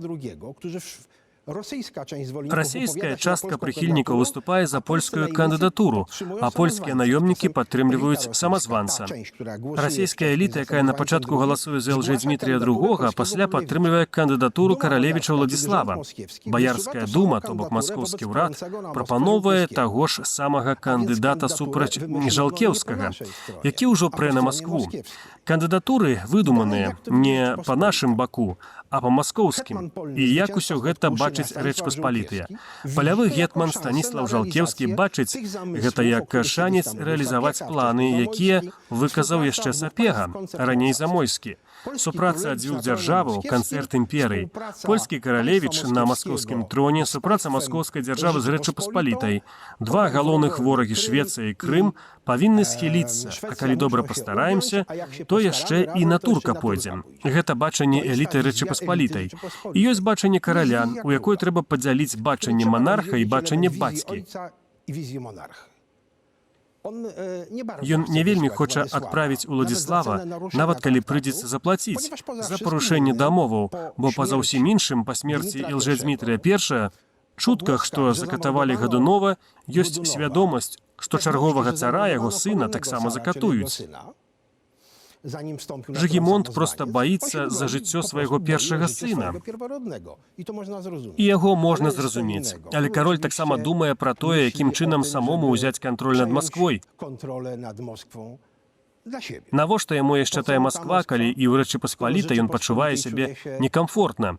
Расійская частка прыхільнікаў выступае за польскую кандыдатуру, а польскія наёмнікі падтрымліваюць самазванца. Расійская эліта, якая на пачатку галасуе за Лжэдзмітрыя II, пасля падтрымлівае кандыдатуру каралевіча Уладзіслава. Баярская дума, то бок маскоўскі ўрад, прапаноўвае таго ж самага кандыдата супраць Жалкеўскага, які ўжо прэ на Маскву. Кандыдатуры выдуманыя не па нашым баку, а па маскоўскім. І як усё гэта бачыць Рэч Паспалітая? Палявы гетман Станіслаў Жалкеўскі бачыць гэта як шанец рэалізаваць планы, якія выказаў яшчэ Сапега, раней Замойскі. Супраца дзвюх дзяржаваў, канцэрт імперый. Польскі каралевіч на маскоўскім троне, супраца маскоўскай дзяржавы з Рэчы Паспалітай. Два галоўных ворагі, Швецыя і Крым, павінны схіліцца, а калі добра пастараемся, то яшчэ і на турка пойдзем. Гэта бачанне эліты Рэчы Паспалітай. І ёсць бачанне караля, у якой трэба падзяліць бачанне манарха і бачанне бацькі. Ён не вельмі хоча адправіць Уладзіслава, нават калі прыйдзецца заплаціць за парушэнне дамоваў, бо па-за ўсім іншым, па смерці Ілжэдзмітрыя I, чутках, што закатавалі Гадунова, ёсць свядомасць, што чарговага цара, яго сына, таксама закатуюць. Жыгімонт проста баіцца за жыццё свайго першага сына. І яго можна зразумець. Але кароль таксама думае пра тое, якім чынам самому ўзяць кантроль над Масквой. Навошта яму яшчэ тая Масква, калі і ў Рэчы Паспалітай ён пачувае сябе некамфортна?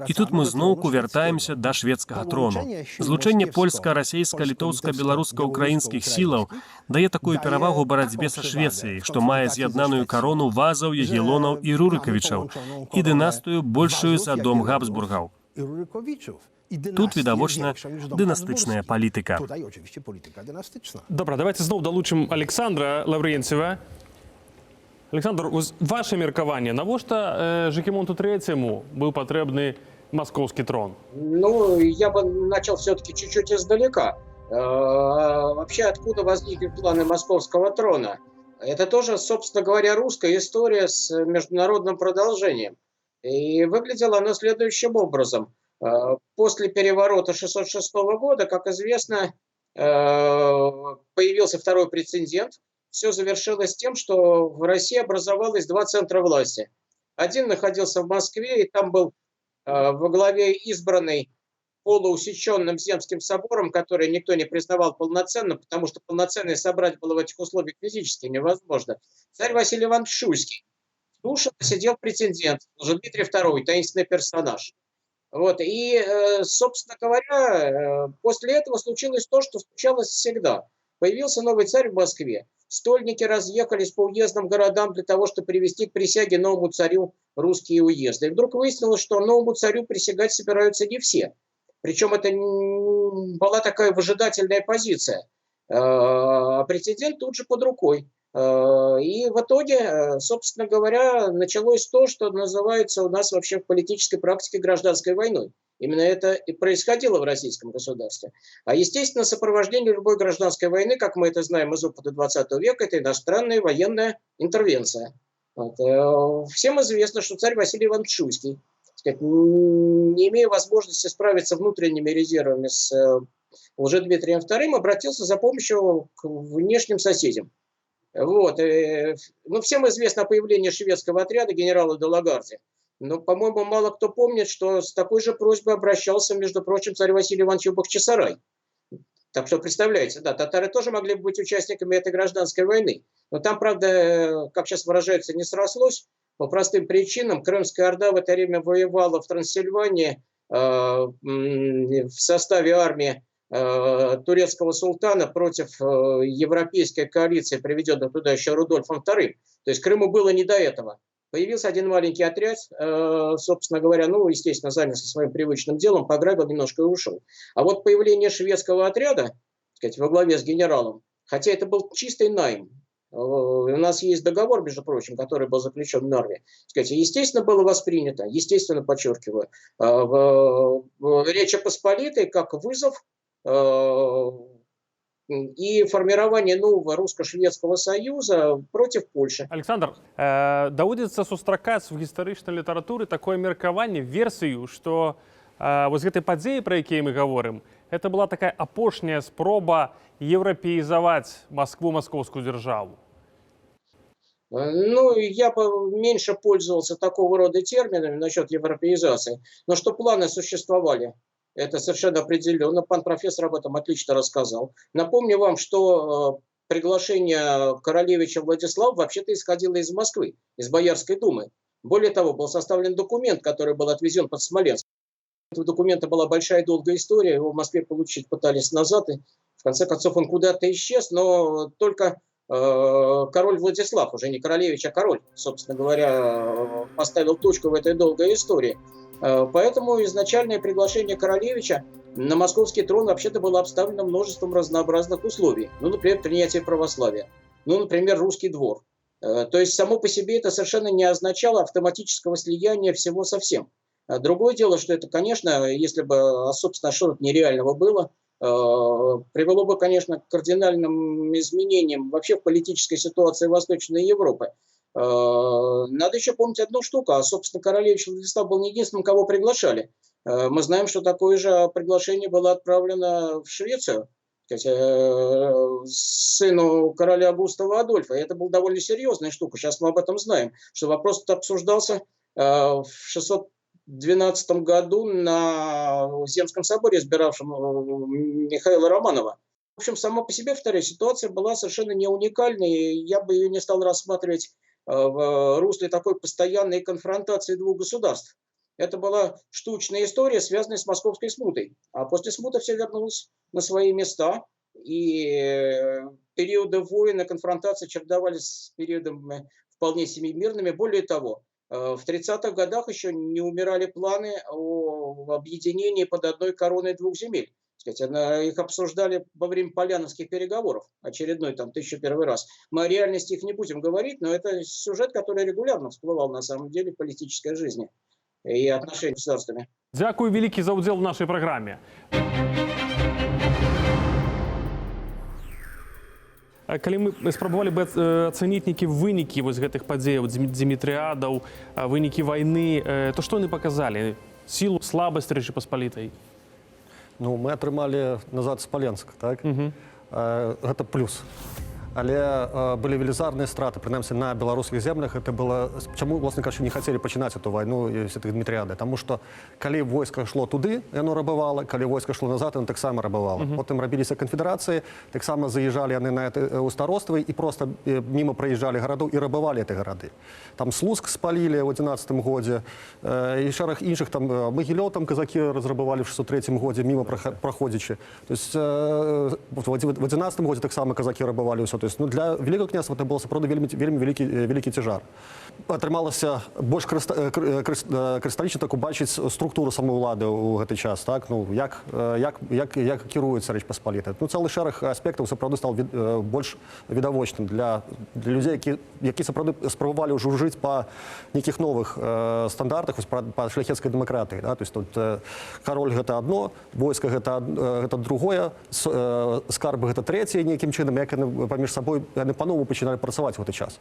І тут мы зноўку вяртаемся да шведскага трону. Злучэнне польска-, расійска-, літоўска-, беларуска-украінскіх сілаў дае такую перавагу барацьбе са Швецыяй, што мае з'яднаную карону Вазаў, Ягелонаў і Рурыкавічаў і дынастыю, большую за дом Габсбургаў. Тут, відавочна, дынастычная палітыка. Добра, давайте зноў далучым Александра Лаўрэнцева. Александр, вось ваше меркаванне, навошта Жыгімонту Трэцяму быў патрэбны маскоўскі трон? Ну, я бы начал все-таки чуть-чуть издалека. Вообще, откуда возникли планы московского трона? Это тоже, собственно говоря, русская история с международным продолжением. И выглядело оно следующим образом. После переворота 606 года, как известно, появился второй прецедент. Все завершилось тем, что в России образовалось два центра власти. Один находился в Москве, и там был во главе избранный полуусеченным Земским собором, который никто не признавал полноценным, потому что полноценный собрать было в этих условиях физически невозможно, царь Василий Иванович Шуйский. В Тушино сидел претендент, Дмитрий II, таинственный персонаж. Вот. И, собственно говоря, после этого случилось то, что случалось всегда. Появился новый царь в Москве. Стольники разъехались по уездным городам для того, чтобы привести к присяге новому царю русские уезды. И вдруг выяснилось, что новому царю присягать собираются не все. Причем это была такая выжидательная позиция. Претендент тут же под рукой. И в итоге, собственно говоря, началось то, что называется у нас вообще в политической практике гражданской войной. Именно это и происходило в российском государстве. А, естественно, сопровождение любой гражданской войны, как мы это знаем из опыта 20 века, это иностранная военная интервенция. Вот. Всем известно, что царь Василий Иванович Шуйский, так сказать, не имея возможности справиться внутренними резервами с Лжедмитрием II, обратился за помощью к внешним соседям. Вот. Ну, всем известно о появлении шведского отряда генерала Делагарди. Но, по-моему, мало кто помнит, что с такой же просьбой обращался, между прочим, царь Василий Иванович Бахчисарай. Так что, представляете, да, татары тоже могли бы быть участниками этой гражданской войны. Но там, правда, как сейчас выражаются, не срослось. По простым причинам. Крымская Орда в это время воевала в Трансильвании в составе армии турецкого султана против европейской коалиции, приведенной туда еще Рудольфом II. То есть Крыму было не до этого. Появился один маленький отряд, собственно говоря, ну, естественно, занялся своим привычным делом, пограбил немножко и ушел. А вот появление шведского отряда, так сказать, во главе с генералом, хотя это был чистый найм, у нас есть договор, между прочим, который был заключен в Нарве, так сказать, естественно, было воспринято, естественно, подчеркиваю, в Речи Посполитой как вызов и формирование нового русско-шведского союза против Польши. Аляксандр, даводзіцца сустракаць в гістарычнай літаратуры такое меркаванне, версію, што вось гэтай падзеі, пра якія мы гаворым, это была такая апошняя спроба еўрапеізаваць Маскву, Маскоўскую дзяржаву. Ну, я бы меньше пользовался такого рода терминами насчет европеизации, но что планы существовали, это совершенно определенно. Пан профессор об этом отлично рассказал. Напомню вам, что приглашение королевича Владислава вообще-то исходило из Москвы, из Боярской думы. Более того, был составлен документ, который был отвезен под Смоленск. У этого документа была большая и долгая история, его в Москве получить пытались назад, и в конце концов он куда-то исчез, но только король Владислав, уже не королевич, а король, собственно говоря, поставил точку в этой долгой истории. Поэтому изначальное приглашение королевича на московский трон вообще-то было обставлено множеством разнообразных условий. Ну, например, принятие православия. Ну, например, русский двор. То есть само по себе это совершенно не означало автоматического слияния всего со всем. А другое дело, что это, конечно, если бы, собственно, что-то нереального было, привело бы, конечно, к кардинальным изменениям вообще в политической ситуации Восточной Европы. Надо еще помнить одну штуку. А, собственно, королевич Владислав был не единственным, кого приглашали. Мы знаем, что такое же приглашение было отправлено в Швецию, так сказать, сыну короля Густава Адольфа. И это была довольно серьезная штука. Сейчас мы об этом знаем, что вопрос обсуждался в 612 году на Земском соборе, избиравшем Михаила Романова. В общем, сама по себе, повторяю, ситуация была совершенно не уникальной, и я бы ее не стал рассматривать в русле такой постоянной конфронтации двух государств. Это была штучная история, связанная с московской смутой. А после смуты все вернулось на свои места, и периоды войн и конфронтации чередовались с периодами вполне семимирными. Более того, в 30-х годах еще не умирали планы о объединении под одной короной двух земель. Их обсуждали во время поляновских переговоров, очередной там 1001 раз. Мы о реальности их не будем говорить, но это сюжет, который регулярно всплывал на самом деле в политической жизни и отношениях с государствами. Дзякуй вялікі за ўдзел в нашай праграме. А калі мы спрабавалі бы ацаніць нейкія вынікі вось гэтых падзеяў, Дзімітрыядаў, вынікі вайны, то што яны паказалі? Сілу, слабасць Рэчы Паспалітай? Ну, мы атрымалі назад Смаленск, так? Гэта плюс. Але былі велізарныя страты, прынамсі на беларускіх землях. Это было, чаму, власна кажучы, не хацелі пачынаць эту вайну і все тых Дмітрыяды? Таму што калі войска шло туды, яно рабавала, калі войска шло назад, яно таксама рабавала. Потым рабіліся канфедэрацыі, таксама заязджалі яны на это, у староствы і просто міма праезжалі гарадоў і рабавалі эти гарады. Там Слуцк спалілі ў 11 годзе, і шэраг іншых там, Магілёў там казакі разрабавалі в 603 годзе, міма праходзячы. То есть в 11 годзе таксама казакі рабавалі ўсё. То есть, ну, для Вялікага княства это было сапраўды вельмі, вельмі вялікі цяжар. Атрымалася больш крысталічна так убачыць структуру самой улады ў гэты час, так? Ну, як кіруецца Рэч Паспалітая. Ну, цэлы шэраг аспектаў сапраўды стал больш відавочным для людзей, які сапраўды спрабавалі ўжо жыць па нейкіх новых стандартах, вось, па шляхецкай дэмакратыі. Да? То есть тут кароль гэта адно, войска гэта другое, скарбы гэта трэцяе нейкім чынам, як яны паміж сабой яны па-нову пачыналі працаваць у гэты час.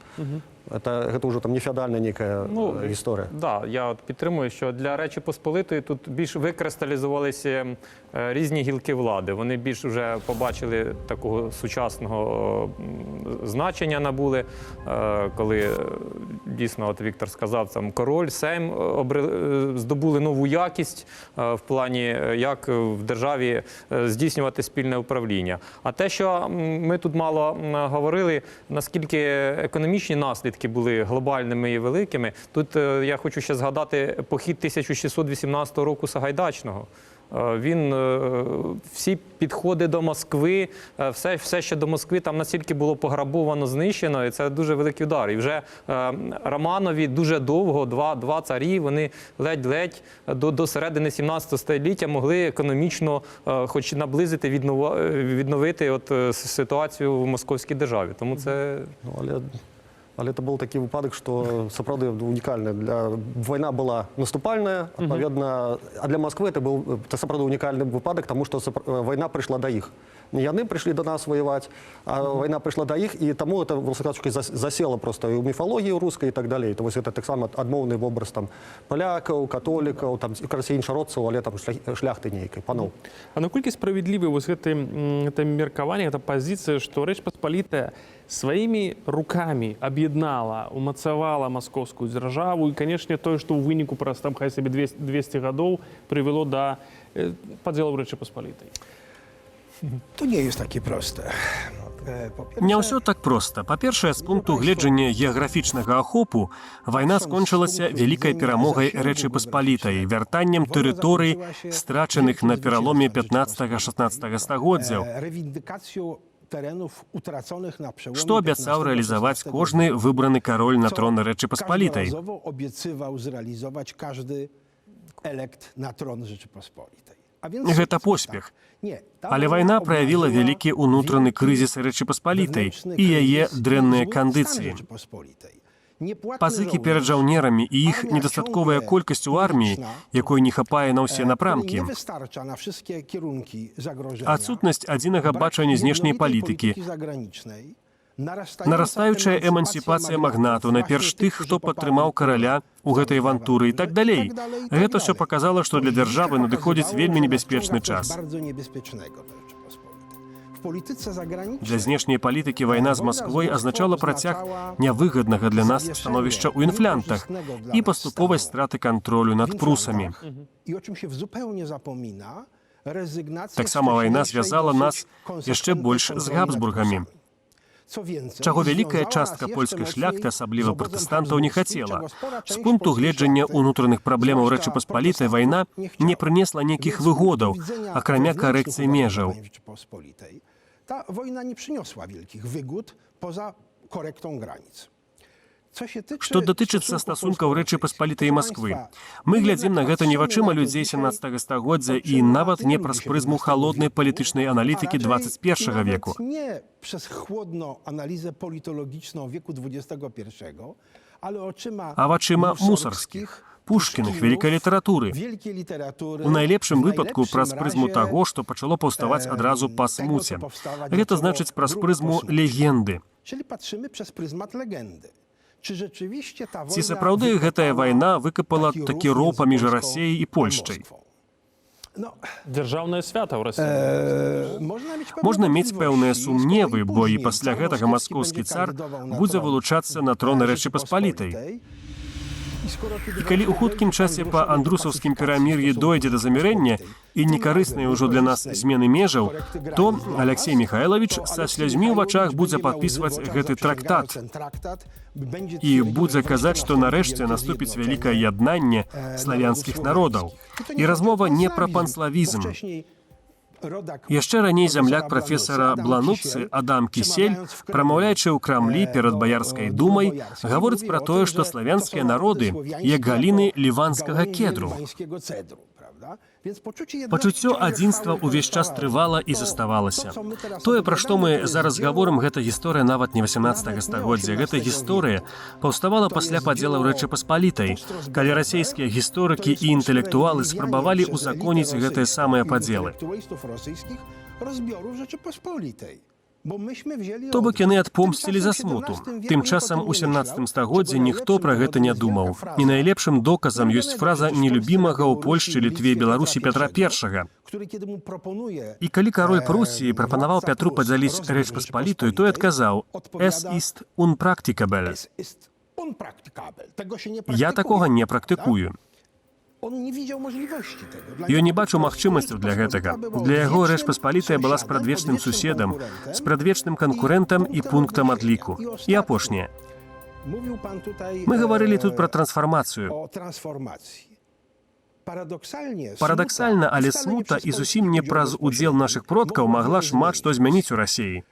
Это ўжо там не феадальная нейкая, ну, гісторыя. Да, я от підтримую, що для Речі Посполитої тут більш викристалізувалися різні гілки влади. Вони більш вже побачили такого сучасного значення набули, коли дійсно, от Віктор сказав, там король, Сейм здобули нову якість в плані, як в державі здійснювати спільне управління. А те, що ми тут мало говорили, наскільки економічні наслідки були глобальними і великими, тут я хочу ще згадати похід 1618 року Сагайдачного. Він всі підходи до Москви, все, що до Москви, там настільки було пограбовано, знищено, і це дуже великий удар. І вже Романові дуже довго, два царі, вони ледь-ледь до середини 17 століття могли економічно хоч наблизити, відновити от ситуацію в московській державі. Тому це Ну, але это был такі выпадак, што сапраўды унікальны для вайна была наступальная, адпаведна, а для Москвы это был это сапраўды унікальны выпадак, таму што вайна прыйшла да іх. Не яны прыйшлі до нас ваяваць, а вайна прыйшла да іх, і таму это засела просто і ў міфалогіі рускай і так далей. То вось это таксама адмоўны вобраз там палякаў, католікаў, там карацей іншародцаў, але там шляхты нейкай, паноў. А наколькі справядлівы вось гэта меркаванне, гэта пазіцыя, што Рэч Паспалітая сваімі рукамі аб'яднала, умацавала маскоўскую дзяржаву і, канешне, тое, што ў выніку праз там хай сабе 200, 200 гадоў прывяло да падзелу Рэчы Паспалітай? To nie jest takie proste. Po pierwsze, Не ўсё так проста. Па-першае, з пункту гледжання геаграфічнага ахопу вайна скончылася вялікай перамогай Рэчы Паспалітай, вяртаннем тэрыторый, страчаных на пераломе 15-16 стагоддзяў, rewindykacją terenów utraconych na przełomie што абяцаў 15-16 рэалізаваць кожны выбраны кароль на co трон Рэчы Паспалітай. Każdorazowo obiecywał zrealizować każdy elekt na tron Rzeczypospolitej. A więc Гэта поспех. Nie, ta Але вайна праявіла obnażyła вялікі ўнутраны wielki крызіс Рэчы Паспалітай wewnętrzny і яе kryzys i дрэнныя zły stan кандыцыі. Rzeczypospolitej. Niepłatny Пазыкі żołnierz, перад жаўнерамі і іх армія недастатковая ciągle колькасць у арміі, nieliczna, якой не хапае на ўсе której напрамкі. nie wystarcza na wszystkie kierunki zagrożenia. Адсутнасць адзінага Brak бачання знешняй jednolitej палітыкі, polityki zagranicznej, narastająca нарастаючая эмансіпацыя магнатаў, найперш тых, хто падтрымаў караля ў гэтай авантуры, і так далей. Гэта ўсё паказала, што для дзяржавы надыходзіць вельмі небяспечны час. Bardzo niebezpiecznego dla Rzeczypospolitej. W polityce zagranicznej Для знешняй палітыкі вайна з Масквой азначала працяг нявыгаднага для нас становішча ў інфлянтах і паступовасць страты кантролю над w прусамі. Inflantach i o czym się zupełnie zapomina, rezygnację Таксама вайна wcześniejszej звязала dosyć нас яшчэ konsekwentnej больш з kontroli nad Габсбургамі. Prusami. Co więcej, Чаго вялікая związała частка nas польскай jeszcze шляхты, mocniej асабліва z obozem пратэстантаў, не habsburskim, хацела. czego spora З część пункту polskiej гледжання szlachty, унутраных праблемаў zwłaszcza Рэчы Паспалітай, вайна protestantów, nie chciała. не прынесла нейкіх Więc z выгодаў, punktu widzenia акрамя wewnętrznych карэкцыі межаў. uwarunkowań Rzeczypospolitej, ta wojna nie przyniosła wielkich wygód poza korektą granic. Co się tyczy Што датычыцца стасункаў Рэчы Паспалітай і Масквы, мы глядзім на гэта не вачыма людзей 17 стагоддзя і нават не праз прызму халоднай палітычнай аналітыкі 21 веку. Nie przez chłodną analizę politologiczną wieku XXI, ale oczyma А вачыма Мусаргскіх, Пушкіных, вялікай літаратуры. Wielkiej literatury. У найлепшым W выпадку праз najlepszym прызму razie, таго, што пачало паўставаць адразу па tego, смуце. co powstawać Гэта zaczęło значыць праз grubo po прызму smucie. легенды. Czyli patrzymy przez pryzmat legendy. Czy rzeczywiście ta Ці wojna сапраўды гэтая wykopała вайна выкапала taki такі rów роў między паміж Polską Расеяй і a Польшчай? Moskwą? No, Дзяржаўнае свята ў Расіі. można mieć pewne Можна мець пэўныя wątpliwości, сумневы, skoro i бо і później пасля car гэтага moskiewski маскоўскі będzie цар kandydował na будзе tron вылучацца на трон Рэчы Паспалітай. Rzeczypospolitej. I skoro kiedy І калі ў właśnie хуткім dojdzie часе па Andrusowej андрусаўскім pacyfikacji перамір'і stosunków дойдзе да замірэння Rzeczypospolitej, і tym некарысныя razem ўжо для нас niekorzystnej змены межаў, korekty granic то dla nas, Алексей Михайлович to са Aleksiej слязьмі ў вачах Michajłowicz будзе będzie miał łzy w падпісваць oczach, гэты zaprzęgając трактат ten traktat, będzie і twierdził, будзе że казаць, wreszcie што nastąpi нарэшце wielkie наступіць zjednoczenie, вялікае яднанне славянскіх народаў. narodów słowiańskich. I to І nie размова chodzi o не пра panslawizm, bo панславізм. wcześniej rodak Яшчэ раней зямляк profesora прафесара Blanucy, Блануцы Adam Адам Кісель, Kisiel, прамаўляючы ў Крамлі перад do, баярскай Dumy думай, Bojarskiej, гаворыць mówi пра o тое, tym, што że to славянскія są narody народы słowiańskie як галіны jako ліванскага gałęzie кедру. libańskiego cedru, prawda? Więc poczucie jedności Пачуццё ciągle адзінства trwało i ўвесь час pozostawało. трывала і To- заставалася. to, co my teraz Тое, пра што opowiadamy, мы to jest зараз dzieło гаворым, гэта гісторыя нават не 18 Нават не стагоддзя. Гэта 18 гісторыя веку. паўставала To пасля jest падзелаў dzieło Рэчы Паспалітай, калі расійскія To гісторыкі jest і інтэлектуалы usprawiedliwianie спрабавалі przez узаконіць elitę гэтыя rosyjską самыя i падзелы. intelektualistów rosyjskich rozbiorów Rzeczypospolitej. То бок яны адпомсцілі за смуту. Тым часам у 17 стагоддзі ніхто пра гэта не думаў. І найлепшым доказам ёсць фраза нелюбімага ў Польшчы, Літве і Беларусі Пятра I. І калі кароль Прусіі прапанаваў Пятру падзяліць Рэч Паспалітую, той адказаў: «Es ist unpraktikabel». Я такога не практыкую. Ён не бачыў магчымасцяў для гэтага. Для яго Рэч Паспалітая была спрадвечным суседам, спрадвечным канкурэнтам і пунктам адліку. І апошняе. Мы гаварылі тут пра трансфармацыю. Парадаксальна, але смута і зусім не праз удзел нашых продкаў магла шмат што змяніць у Расіі.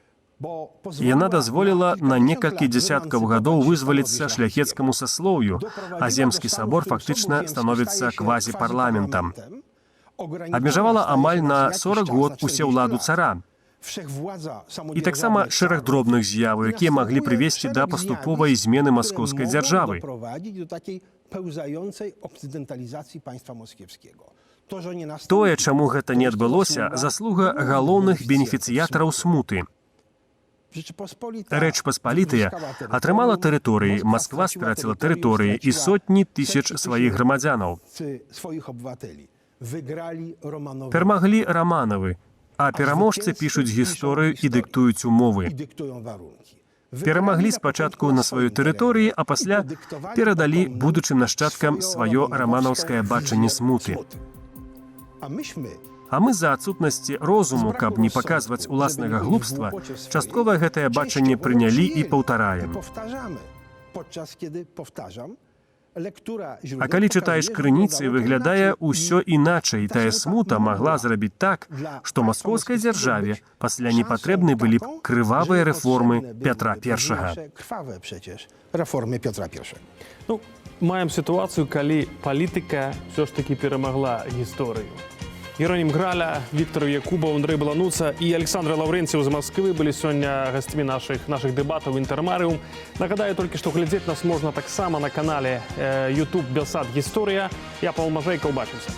Яна дазволіла на некалькі дзясяткаў гадоў вызваліцца шляхецкаму саслоўю, а земскі сабор фактычна становіцца квазіпарламентам. Абмежавала амаль на 40 год усе ўладу цара. І таксама шэраг дробных з'яваў, якія маглі прывесці да паступовай змены маскоўскай дзяржавы. Тое, чаму гэта не адбылося, заслуга галоўных бенефіцыятараў смуты. Рэч Паспалітая атрымала тэрыторыі, Масква страціла тэрыторыі і сотні тысяч сваіх грамадзянаў. Перамаглі Раманавы, а пераможцы пішуць гісторыю і дыктуюць умовы. Перамаглі спачатку на сваёй тэрыторыі, а пасля перадалі будучым нашчадкам сваё раманаўскае бачанне смуты. А мы з-за адсутнасці розуму, каб не паказваць уласнага глупства, часткова гэтае бачанне прынялі і паўтараем. А калі чытаеш крыніцы, выглядае ўсё іначай, і тая смута магла зрабіць так, што маскоўскай дзяржаве пасля не патрэбны былі б крывавыя рэформы Пятра I. Рэформы Пятра I. Ну, маем сітуацыю, калі палітыка ўсё ж такі перамагла гісторыю. Геронім Граля, Віктор Якубаў, Андрэй Балануца і Александр Лаўрэнцеў з Масквы былі сёння гасцямі нашых дэбатаў Інтэрмарыум. Нагадаю толькі, што глядзець нас можна таксама на канале YouTube Белсат Гісторыя. Я Павел Мажэйка, убачымся.